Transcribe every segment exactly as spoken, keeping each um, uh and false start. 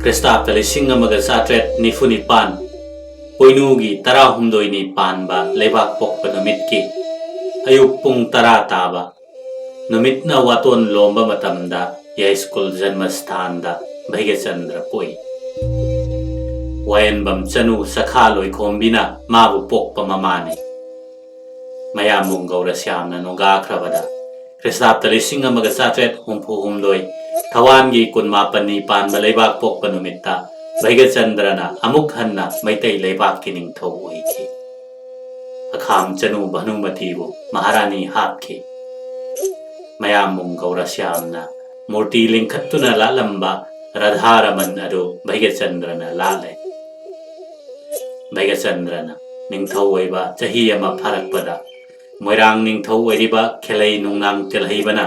ꯈ꯭ꯔꯤꯁꯇꯥꯕꯇ ꯂꯤꯁꯤꯡ ꯑꯃꯒ ꯆꯥꯇ꯭ꯔꯦꯠ ꯅꯤꯐꯨ ꯅꯤꯄꯥꯟ, ꯄꯣꯏꯅꯨꯒꯤ ꯇꯔꯥꯍꯨꯝꯗꯣꯏꯅꯤ ꯄꯥꯟꯕ ꯂꯩꯕꯥꯛ ꯄꯣꯛꯄ ꯅꯨꯃꯤꯠꯀꯤ ꯑꯌꯨꯛ ꯄꯨꯡ ꯇꯔꯥ ꯇꯥꯕ ꯅꯨꯃꯤꯠꯅ ꯋꯥꯇꯣꯟ ꯂꯣꯝꯕ ꯃꯇꯝꯗ ꯌꯥꯏꯁ꯭ꯀꯨꯜ ꯖꯟꯃꯁꯊꯥꯟꯗ ꯚꯩꯒꯆꯟꯗ꯭ꯔ ꯄꯣꯛꯏ꯫ ꯋꯥꯌꯦꯟꯕꯝ ꯆꯅꯨ ꯁꯈꯥ ꯂꯣꯏꯈꯣꯝꯕꯤꯅ ꯃꯥꯕꯨ ꯄꯣꯛꯄ ꯃꯃꯥꯅꯤ꯫ ꯃꯌꯥꯝꯕꯨꯡ ꯒꯧꯔꯁ꯭ꯌꯥꯝꯅ ꯅꯣꯡꯒꯥꯈ꯭ꯔꯕꯗ ꯈ꯭ꯔꯤꯁꯇꯥꯕꯇ ꯂꯤꯁꯤꯡ ꯑꯃꯒ ꯆꯥꯇ꯭ꯔꯦꯠ ꯍꯨꯝꯐꯨ ꯍꯨꯝꯗꯣꯏ ꯊꯋꯥꯟꯒꯤ ꯀꯨꯟꯃꯥꯄꯟꯅꯤ ꯄꯥꯟꯕ ꯂꯩꯕꯥꯛ ꯄꯣꯛꯄ ꯅꯨꯃꯤꯠꯇ ꯚꯩꯒꯆꯟꯗ꯭ꯔꯅ ꯑꯃꯨꯛ ꯍꯟꯅ ꯃꯩꯇꯩ ꯂꯩꯕꯥꯛꯀꯤ ꯅꯤꯡꯊꯧ ꯑꯣꯏꯈꯤ꯫ ꯑꯈꯥꯝ ꯆꯅꯨ ꯚꯥꯅꯨꯃꯇꯤꯕꯨ ꯃꯍꯥꯔꯥꯅꯤ ꯍꯥꯞꯈꯤ꯫ ꯃꯌꯥꯝꯕꯨꯡ ꯒꯧꯔꯁ꯭ꯌꯥꯝꯅ ꯃꯨꯔꯇꯤ ꯂꯤꯡꯈꯠꯇꯨꯅ ꯂꯥꯠꯂꯝꯕ ꯔꯥꯙꯥꯔꯃꯟ ꯑꯗꯨ ꯚꯩꯒꯆꯟꯗ꯭ꯔꯅ ꯂꯥꯠꯂꯦ꯫ ꯚꯩꯒꯆꯟꯗ꯭ꯔꯅ ꯅꯤꯡꯊꯧ ꯑꯣꯏꯕ ꯆꯍꯤ ꯑꯃ ꯐꯥꯔꯛꯄꯗ ꯃꯣꯏꯔꯥꯡ ꯅꯤꯡꯊꯧ ꯑꯣꯏꯔꯤꯕ ꯈꯦꯂꯩ ꯅꯨꯡꯅꯥꯡ ꯇꯦꯜꯍꯩꯕꯅ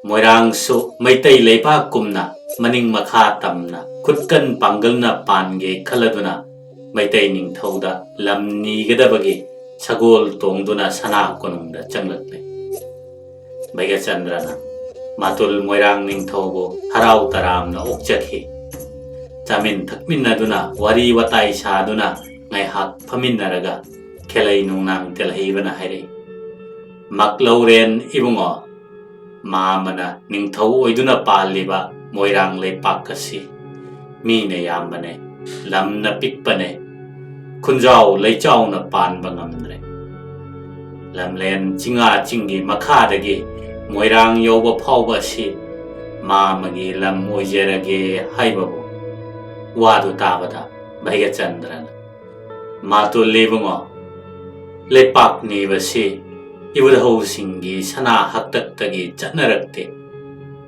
ꯃꯣꯏꯔꯥꯡꯁꯨ ꯃꯩꯇꯩ ꯂꯩꯕꯥꯛꯀꯨꯝꯅ ꯃꯅꯤꯡ ꯃꯈꯥ ꯇꯝꯅ ꯈꯨꯠꯀꯟ ꯄꯥꯡꯒꯜꯅ ꯄꯥꯟꯒꯦ ꯈꯜꯂꯗꯨꯅ ꯃꯩꯇꯩ ꯅꯤꯡꯊꯧꯗ ꯂꯝ ꯅꯤꯒꯗꯕꯒꯤ ꯁꯒꯣꯜ ꯇꯣꯡꯗꯨꯅ ꯁꯅꯥ ꯀꯣꯅꯨꯡꯗ ꯆꯪꯂꯛꯂꯦ꯫ ꯚꯩꯒꯆꯟꯗ꯭ꯔꯅ ꯃꯥꯇꯨꯜ ꯃꯣꯏꯔꯥꯡ ꯅꯤꯡꯊꯧꯕꯨ ꯍꯔꯥꯎ ꯇꯔꯥꯝꯅ ꯑꯣꯛꯆꯈꯤ꯫ ꯆꯥꯃꯤꯟ ꯊꯛꯃꯤꯟꯅꯗꯨꯅ ꯋꯥꯔꯤ ꯋꯥꯇꯥꯏ ꯁꯥꯗꯨꯅ ꯉꯥꯏꯍꯥꯛ ꯐꯝꯃꯤꯟꯅꯔꯒ ꯈꯦꯂꯩ ꯅꯨꯡꯅꯥꯡ ꯇꯦꯜꯍꯩꯕꯅ ꯍꯥꯏꯔꯛꯏ, "ꯃꯥꯛꯂꯧꯔꯦꯟ ꯏꯕꯨꯡꯉꯣ, ꯃꯥꯃꯅ ꯅꯤꯡꯊꯧ ꯑꯣꯏꯗꯨꯅ ꯄꯥꯜꯂꯤꯕ ꯃꯣꯏꯔꯥꯡ ꯂꯩꯄꯥꯛ ꯑꯁꯤ ꯃꯤꯅ ꯌꯥꯝꯕꯅꯦ, ꯂꯝꯅ ꯄꯤꯛꯄꯅꯦ, ꯈꯨꯟꯖꯥꯎ ꯂꯩꯆꯥꯎꯅ ꯄꯥꯟꯕ ꯉꯝꯗ꯭ꯔꯦ꯫ ꯂꯝꯂꯦꯟ ꯆꯤꯡꯉꯥ ꯆꯤꯡꯒꯤ ꯃꯈꯥꯗꯒꯤ ꯃꯣꯏꯔꯥꯡ ꯌꯧꯕ ꯐꯥꯎꯕ ꯑꯁꯤ ꯃꯥꯃꯒꯤ ꯂꯝ ꯑꯣꯏꯖꯔꯒꯦ" ꯍꯥꯏꯕꯕꯨ ꯋꯥꯗꯨ ꯇꯥꯕꯗ ꯚꯩꯒꯆꯟꯗ꯭ꯔꯅ, "ꯃꯥꯇꯨꯜ ꯏꯕꯨꯡꯉꯣ, ꯂꯩꯄꯥꯛ ꯅꯤꯕꯁꯤ ꯏꯕꯨꯙꯧꯁꯤꯡꯒꯤ ꯁꯅꯥ ꯍꯥꯛꯇꯛꯇꯒꯤ ꯆꯠꯅꯔꯛꯇꯦ,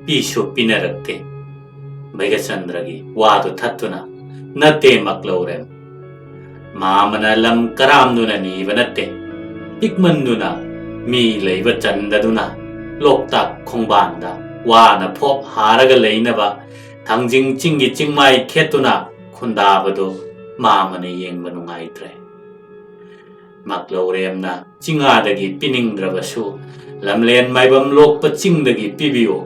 ꯄꯤꯁꯨ ꯄꯤꯅꯔꯛꯇꯦ꯫" ꯚꯩꯒꯆꯟꯗ꯭ꯔꯒꯤ ꯋꯥꯗꯨ ꯊꯠꯇꯨꯅ, "ꯅꯠꯇꯦ ꯃꯥꯛꯂꯧꯔꯦꯟ, ꯃꯥꯃꯅ ꯂꯝ ꯀꯔꯥꯝꯗꯨꯅ ꯅꯤꯕ ꯅꯠꯇꯦ, ꯄꯤꯛꯃꯟꯗꯨꯅ ꯃꯤ ꯂꯩꯕ ꯆꯟꯗꯗꯨꯅ ꯂꯣꯛꯇꯥꯛ ꯈꯣꯡꯕꯥꯟꯗ ꯋꯥꯅ ꯐꯣꯞ ꯍꯥꯔꯒ ꯂꯩꯅꯕ ꯊꯥꯡꯖꯤꯡ ꯆꯤꯡꯒꯤ ꯆꯤꯡꯃꯥꯏ ꯈꯦꯠꯇꯨꯅ ꯈꯨꯟꯗꯥꯕꯗꯨ ꯃꯥꯃꯅ ꯌꯦꯡꯕ ꯅꯨꯡꯉꯥꯏꯇ꯭ꯔꯦ꯫ ꯃꯥꯛꯂꯧꯔꯦꯝꯅ ꯆꯤꯡꯉꯥꯗꯒꯤ ꯄꯤꯅꯤꯡꯗ꯭ꯔꯕꯁꯨ ꯂꯝꯂꯦꯟ ꯃꯥꯏꯕꯝ ꯂꯣꯛꯄ ꯆꯤꯡꯗꯒꯤ ꯄꯤꯕꯤꯌꯨ,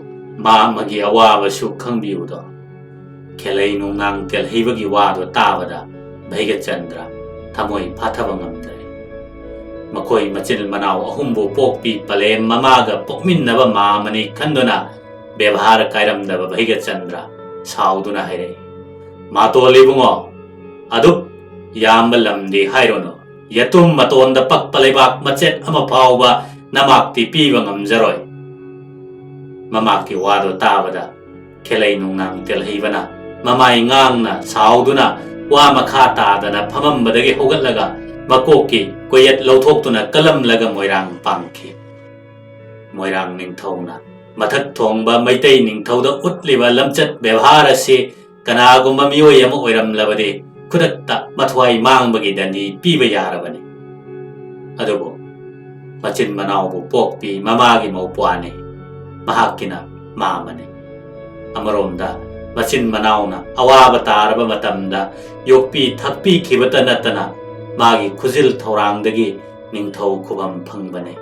ꯃꯥꯃꯒꯤ ꯑꯋꯥꯕꯁꯨ ꯈꯪꯕꯤꯌꯨꯗꯣ꯫ ꯈꯦꯂꯩ ꯅꯨꯡꯅꯥꯡ ꯇꯦꯜꯍꯩꯕꯒꯤ ꯋꯥꯗꯣ ꯇꯥꯕꯗ ꯚꯩꯒꯆꯟꯗ꯭ꯔ ꯊꯃꯣꯏ ꯐꯥꯊꯕ ꯉꯝꯗ꯭ꯔꯦ꯫ ꯃꯈꯣꯏ ꯃꯆꯤꯟ ꯃꯅꯥꯎ ꯑꯍꯨꯝꯕꯨ ꯄꯣꯛꯄꯤ ꯄꯂꯦꯝ ꯃꯃꯥꯒ ꯄꯣꯛꯃꯤꯟꯅꯕ ꯃꯥꯝꯃꯅꯤ ꯈꯟꯗꯨꯅ ꯕꯦꯕꯥꯔ ꯀꯥꯏꯔꯝꯗꯕ ꯚꯩꯒꯆꯟꯗ꯭ꯔ ꯁꯥꯎꯗꯨꯅ ꯍꯥꯏꯔꯛꯏ, "ꯃꯥꯇꯣꯜ ꯏꯕꯨꯡꯉꯣ, ꯑꯗꯨꯛ ꯌꯥꯝꯕ ꯂꯝꯗꯤ ꯍꯥꯏꯔꯨꯅꯨ, ꯌꯦꯇꯨꯝ ꯃꯇꯣꯟꯗ ꯄꯛꯄ ꯂꯩꯕꯥꯛ ꯃꯆꯦꯠ ꯑꯃ ꯐꯥꯎꯕ ꯅꯃꯥꯛꯇꯤ ꯄꯤꯕ ꯉꯝꯖꯔꯣꯏ꯫" ꯃꯃꯥꯛꯀꯤ ꯋꯥꯗꯣ ꯇꯥꯕꯗ ꯈꯦꯂꯩ ꯅꯨꯡꯅꯥꯡ ꯇꯦꯜꯍꯩꯕꯅ ꯃꯃꯥꯏ ꯉꯥꯡꯅ ꯁꯥꯎꯗꯨꯅ ꯋꯥ ꯃꯈꯥ ꯇꯥꯗꯅ ꯐꯝꯃꯝꯕꯗꯒꯤ ꯍꯧꯒꯠꯂꯒ ꯃꯀꯣꯛꯀꯤ ꯀꯣꯌꯦꯠ ꯂꯧꯊꯣꯛꯇꯨꯅ ꯀꯜꯂꯝꯂꯒ ꯃꯣꯏꯔꯥꯡ ꯄꯥꯡꯈꯤ꯫ ꯃꯣꯏꯔꯥꯡ ꯅꯤꯡꯊꯧꯅ ꯃꯊꯛ ꯊꯣꯡꯕ ꯃꯩꯇꯩ ꯅꯤꯡꯊꯧꯗ ꯎꯠꯂꯤꯕ ꯂꯝꯆꯠ ꯕꯦꯕꯥꯔ ꯑꯁꯤ ꯀꯅꯥꯒꯨꯝꯕ ꯃꯤꯑꯣꯏ ꯑꯃ ꯑꯣꯏꯔꯝꯂꯕꯗꯤ ꯈꯨꯗꯛꯇ ꯃꯊ꯭ꯋꯥꯏ ꯃꯥꯡꯕꯒꯤ ꯗꯟꯗꯤ ꯄꯤꯕ ꯌꯥꯔꯕꯅꯤ꯫ ꯑꯗꯨꯕꯨ ꯃꯆꯤꯟ ꯃꯅꯥꯎꯕꯨ ꯄꯣꯛꯄꯤ ꯃꯃꯥꯒꯤ ꯃꯧꯄ꯭ꯋꯥꯅꯤ, ꯃꯍꯥꯛꯀꯤꯅ ꯃꯥꯝꯃꯅꯤ꯫ ꯑꯃꯔꯣꯝꯗ ꯃꯆꯤꯟ ꯃꯅꯥꯎꯅ ꯑꯋꯥꯕ ꯇꯥꯔꯕ ꯃꯇꯝꯗ ꯌꯣꯛꯄꯤ ꯊꯥꯛꯄꯤꯈꯤꯕꯇ ꯅꯠꯇꯅ ꯃꯥꯒꯤ ꯈꯨꯖꯤꯜ ꯊꯧꯔꯥꯡꯗꯒꯤ ꯅꯤꯡꯊꯧ ꯈꯨꯕꯝ ꯐꯪꯕꯅꯤ꯫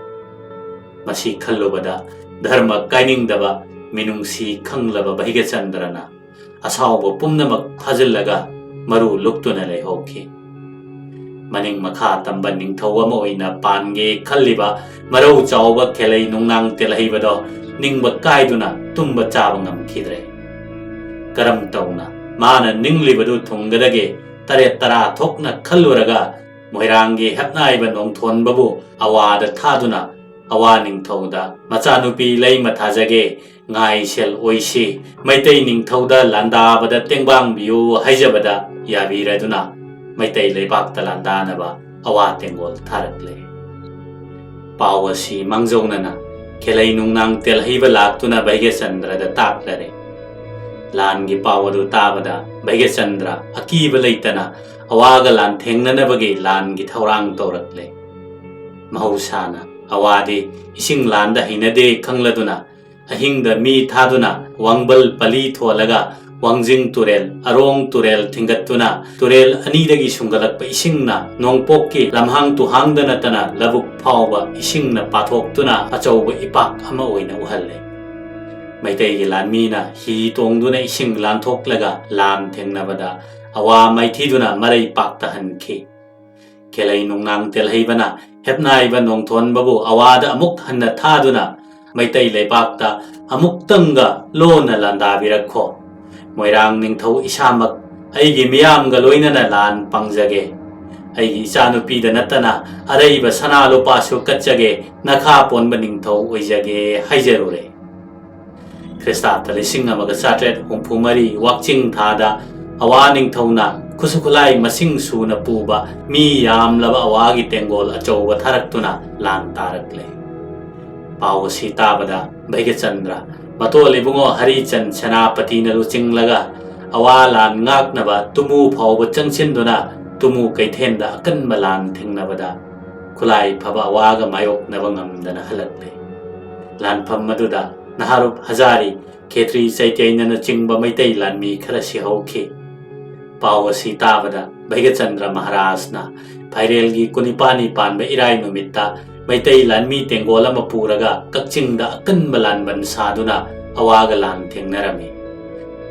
ꯃꯁꯤ ꯈꯜꯂꯨꯕꯗ ꯙꯔꯃ ꯀꯥꯏꯅꯤꯡꯗꯕ ꯃꯤꯅꯨꯡꯁꯤ ꯈꯪꯂꯕ ꯚꯩꯒꯆꯟꯗ꯭ꯔꯅ ꯑꯁꯥꯎꯕ ꯄꯨꯝꯅꯃꯛ ꯐꯥꯖꯤꯜꯂꯒ ꯃꯔꯨ ꯂꯨꯛꯇꯨꯅ ꯂꯩꯍꯧꯈꯤ꯫ ꯃꯅꯤꯡ ꯃꯈꯥ ꯇꯝꯕ ꯅꯤꯡꯊꯧ ꯑꯃ ꯑꯣꯏꯅ ꯄꯥꯟꯒꯦ ꯈꯜꯂꯤꯕ ꯃꯔꯧ ꯆꯥꯎꯕ ꯈꯦꯂꯩ ꯅꯨꯡꯅꯥꯡ ꯇꯦꯜꯍꯩꯕꯗꯣ ꯅꯤꯡꯕ ꯀꯥꯏꯗꯨꯅ ꯇꯨꯝꯕ ꯆꯥꯕ ꯉꯝꯈꯤꯗ꯭ꯔꯦ꯫ ꯀꯔꯝ ꯇꯧꯅ ꯃꯥꯅ ꯅꯤꯡꯂꯤꯕꯗꯨ ꯊꯨꯡꯒꯗꯒꯦ? ꯇꯔꯦꯠ ꯇꯔꯥ ꯊꯣꯛꯅ ꯈꯜꯂꯨꯔꯒ ꯃꯣꯏꯔꯥꯡꯒꯤ ꯍꯦꯞꯅꯥꯏꯕ ꯅꯣꯡꯊꯣꯟꯕꯕꯨ ꯑꯋꯥꯗ ꯊꯥꯗꯨꯅ ꯑꯋꯥ ꯅꯤꯡꯊꯧꯗ ꯃꯆꯥꯅꯨꯄꯤ ꯂꯩꯃ ꯊꯥꯖꯒꯦ, ꯉꯥꯏꯁꯦꯜ ꯑꯣꯏꯁꯤ, ꯃꯩꯇꯩ ꯅꯤꯡꯊꯧꯗ ꯂꯥꯟꯗꯥꯕꯗ ꯇꯦꯡꯕꯥꯡꯕꯤꯌꯨ ꯍꯥꯏꯖꯕꯗ ꯌꯥꯕꯤꯔꯗꯨꯅ ꯃꯩꯇꯩ ꯂꯩꯕꯥꯛꯇ ꯂꯥꯟꯗꯥꯅꯕ ꯑꯋꯥ ꯇꯦꯡꯒꯣꯜ ꯊꯥꯔꯛꯂꯦ꯫ ꯄꯥꯎ ꯑꯁꯤ ꯃꯥꯡꯖꯧꯅꯅ ꯈꯦꯂꯩ ꯅꯨꯡꯅꯥꯡ ꯇꯦꯜꯍꯩꯕ ꯂꯥꯛꯇꯨꯅ ꯚꯩꯒ꯭ꯌꯆꯟꯗ꯭ꯔꯗ ꯇꯥꯛꯂꯔꯦ꯫ ꯂꯥꯟꯒꯤ ꯄꯥꯎ ꯑꯗꯨ ꯇꯥꯕꯗ ꯚꯩꯒ꯭ꯌꯆꯟꯗ꯭ꯔ ꯑꯀꯤꯕ ꯂꯩꯇꯅ ꯑꯋꯥꯒ ꯂꯥꯟꯊꯦꯡꯅꯅꯕꯒꯤ ꯂꯥꯟꯒꯤ ꯊꯧꯔꯥꯡ ꯇꯧꯔꯛꯂꯦ꯫ ꯃꯍꯧꯁꯥꯅ ꯑꯋꯥꯗꯤ ꯏꯁꯤꯡ ꯂꯥꯟꯗ ꯍꯩꯅꯗꯦ ꯈꯪꯂꯗꯨꯅ ꯑꯍꯤꯡꯗ ꯃꯤ ꯊꯥꯗꯨꯅ ꯋꯥꯡꯕꯜ ꯄꯂꯤ ꯊꯣꯜꯂꯒ ꯋꯥꯡꯖꯤꯡ ꯇꯨꯔꯦꯜ, ꯑꯔꯣꯡ ꯇꯨꯔꯦꯜ ꯊꯤꯡꯒꯠꯇꯨꯅ ꯇꯨꯔꯦꯜ ꯑꯅꯤꯗꯒꯤ ꯁꯨꯡꯒꯠꯂꯛꯄ ꯏꯁꯤꯡꯅ ꯅꯣꯡꯄꯣꯛꯀꯤ ꯂꯝꯍꯥꯡ ꯇꯨꯍꯥꯡꯗ ꯅꯠꯇꯅ ꯂꯧꯕꯨꯛ ꯐꯥꯎꯕ ꯏꯁꯤꯡꯅ ꯄꯥꯊꯣꯛꯇꯨꯅ ꯑꯆꯧꯕ ꯏꯄꯥꯛ ꯑꯃ ꯑꯣꯏꯅ ꯎꯍꯜꯂꯦ꯫ ꯃꯩꯇꯩꯒꯤ ꯂꯥꯟꯃꯤꯅ ꯍꯤ ꯇꯣꯡꯗꯨꯅ ꯏꯁꯤꯡ ꯂꯥꯟꯊꯣꯛꯂꯒ ꯂꯥꯟ ꯊꯦꯡꯅꯕꯗ ꯑꯋꯥ ꯃꯥꯏꯊꯤꯗꯨꯅ ꯃꯔꯩ ꯄꯥꯛꯇ ꯍꯟꯈꯤ꯫ ꯈꯦꯂꯩ ꯅꯨꯡꯅꯥꯡ ꯇꯦꯜꯍꯩꯕꯅ ꯍꯦꯞꯅꯥꯏꯕ ꯅꯣꯡꯊꯣꯟꯕꯕꯨ ꯑꯋꯥꯗ ꯑꯃꯨꯛ ꯍꯟꯅ ꯊꯥꯗꯨꯅ ꯃꯩꯇꯩ ꯂꯩꯕꯥꯛꯇ ꯑꯃꯨꯛꯇꯪꯒ ꯂꯣꯟꯅ ꯂꯥꯟꯗꯥꯕꯤꯔꯛꯈꯣ꯫ ꯃꯣꯏꯔꯥꯡ ꯅꯤꯡꯊꯧ ꯏꯁꯥꯃꯛ ꯑꯩꯒꯤ ꯃꯤꯌꯥꯝꯒ ꯂꯣꯏꯅꯅ ꯂꯥꯟ ꯄꯥꯡꯖꯒꯦ꯫ ꯑꯩꯒꯤ ꯏꯆꯥꯅꯨꯄꯤꯗ ꯅꯠꯇꯅ ꯑꯔꯩꯕ ꯁꯅꯥ ꯂꯨꯄꯥꯁꯨ ꯀꯠꯆꯒꯦ, ꯅꯈꯥ ꯄꯣꯟꯕ ꯅꯤꯡꯊꯧ ꯑꯣꯏꯖꯒꯦ ꯍꯥꯏꯖꯔꯨꯔꯦ꯫ ꯈ꯭ꯔꯤꯁꯇꯥꯕꯇ ꯂꯤꯁꯤꯡ ꯑꯃꯒ ꯆꯥꯇ꯭ꯔꯦꯠ ꯍꯨꯝꯐꯨ ꯃꯔꯤ ꯋꯥꯛꯆꯤꯡ ꯊꯥꯗ ꯑꯋꯥ ꯅꯤꯡꯊꯧꯅ ꯈꯨꯠꯁꯨ ꯈꯨꯠꯂꯥꯏ ꯃꯁꯤꯡ ꯁꯨꯅ ꯄꯨꯕ ꯃꯤ ꯌꯥꯝꯂꯕ ꯑꯋꯥꯒꯤ ꯇꯦꯡꯒꯣꯜ ꯑꯆꯧꯕ ꯊꯥꯔꯛꯇꯨꯅ ꯂꯥꯟ ꯇꯥꯔꯛꯂꯦ꯫ ꯄꯥꯎ ꯑꯁꯤ ꯇꯥꯕꯗ ꯚꯩꯒꯆꯟꯗ꯭ꯔ, ꯃꯇꯣꯜ ꯏꯕꯨꯡꯉꯣ ꯍꯔꯤꯆꯟ ꯁꯦꯅꯥꯄꯇꯤꯅ ꯂꯨꯆꯤꯡꯂꯒ ꯑꯋꯥ ꯂꯥꯟ ꯉꯥꯛꯅꯕ ꯇꯨꯃꯨ ꯐꯥꯎꯕ ꯆꯪꯁꯤꯟꯗꯨꯅ ꯇꯨꯃꯨ ꯀꯩꯊꯦꯟꯗ ꯑꯀꯟꯕ ꯂꯥꯟ ꯊꯦꯡꯅꯕꯗ ꯈꯨꯠꯂꯥꯏ ꯐꯕ ꯑꯋꯥꯒ ꯃꯥꯌꯣꯛꯅꯕ ꯉꯝꯗꯅ ꯍꯜꯂꯛꯂꯦ꯫ ꯂꯥꯟꯐꯝ ꯑꯗꯨꯗ ꯅꯍꯥꯔꯨꯞ ꯍꯖꯥꯔꯤ, ꯈꯦꯇ꯭ꯔꯤ ꯆꯩꯇ꯭ꯌꯅꯅꯆꯤꯡꯕ ꯃꯩꯇꯩ ꯂꯥꯟꯃꯤ ꯈꯔ ꯁꯤꯍꯧꯈꯤ꯫ ꯄꯥꯎ ꯑꯁꯤ ꯇꯥꯕꯗ ꯚꯩꯒꯆꯟꯗ꯭ꯔ ꯃꯍꯥꯔꯥꯖꯅ ꯐꯥꯏꯔꯦꯜꯒꯤ ꯀꯨꯟꯅꯤꯄꯥꯟꯅꯤ ꯄꯥꯟꯕ ꯏꯔꯥꯏ ꯅꯨꯃꯤꯠꯇ ꯃꯩꯇꯩ ꯂꯥꯟꯃꯤ ꯇꯦꯡꯒꯣꯜ ꯑꯃ ꯄꯨꯔꯒ ꯀꯛꯆꯤꯡꯗ ꯑꯀꯟꯕ ꯂꯥꯟꯕꯟ ꯁꯥꯗꯨꯅ ꯑꯋꯥꯒ ꯂꯥꯟ ꯊꯦꯡꯅꯔꯝꯃꯤ꯫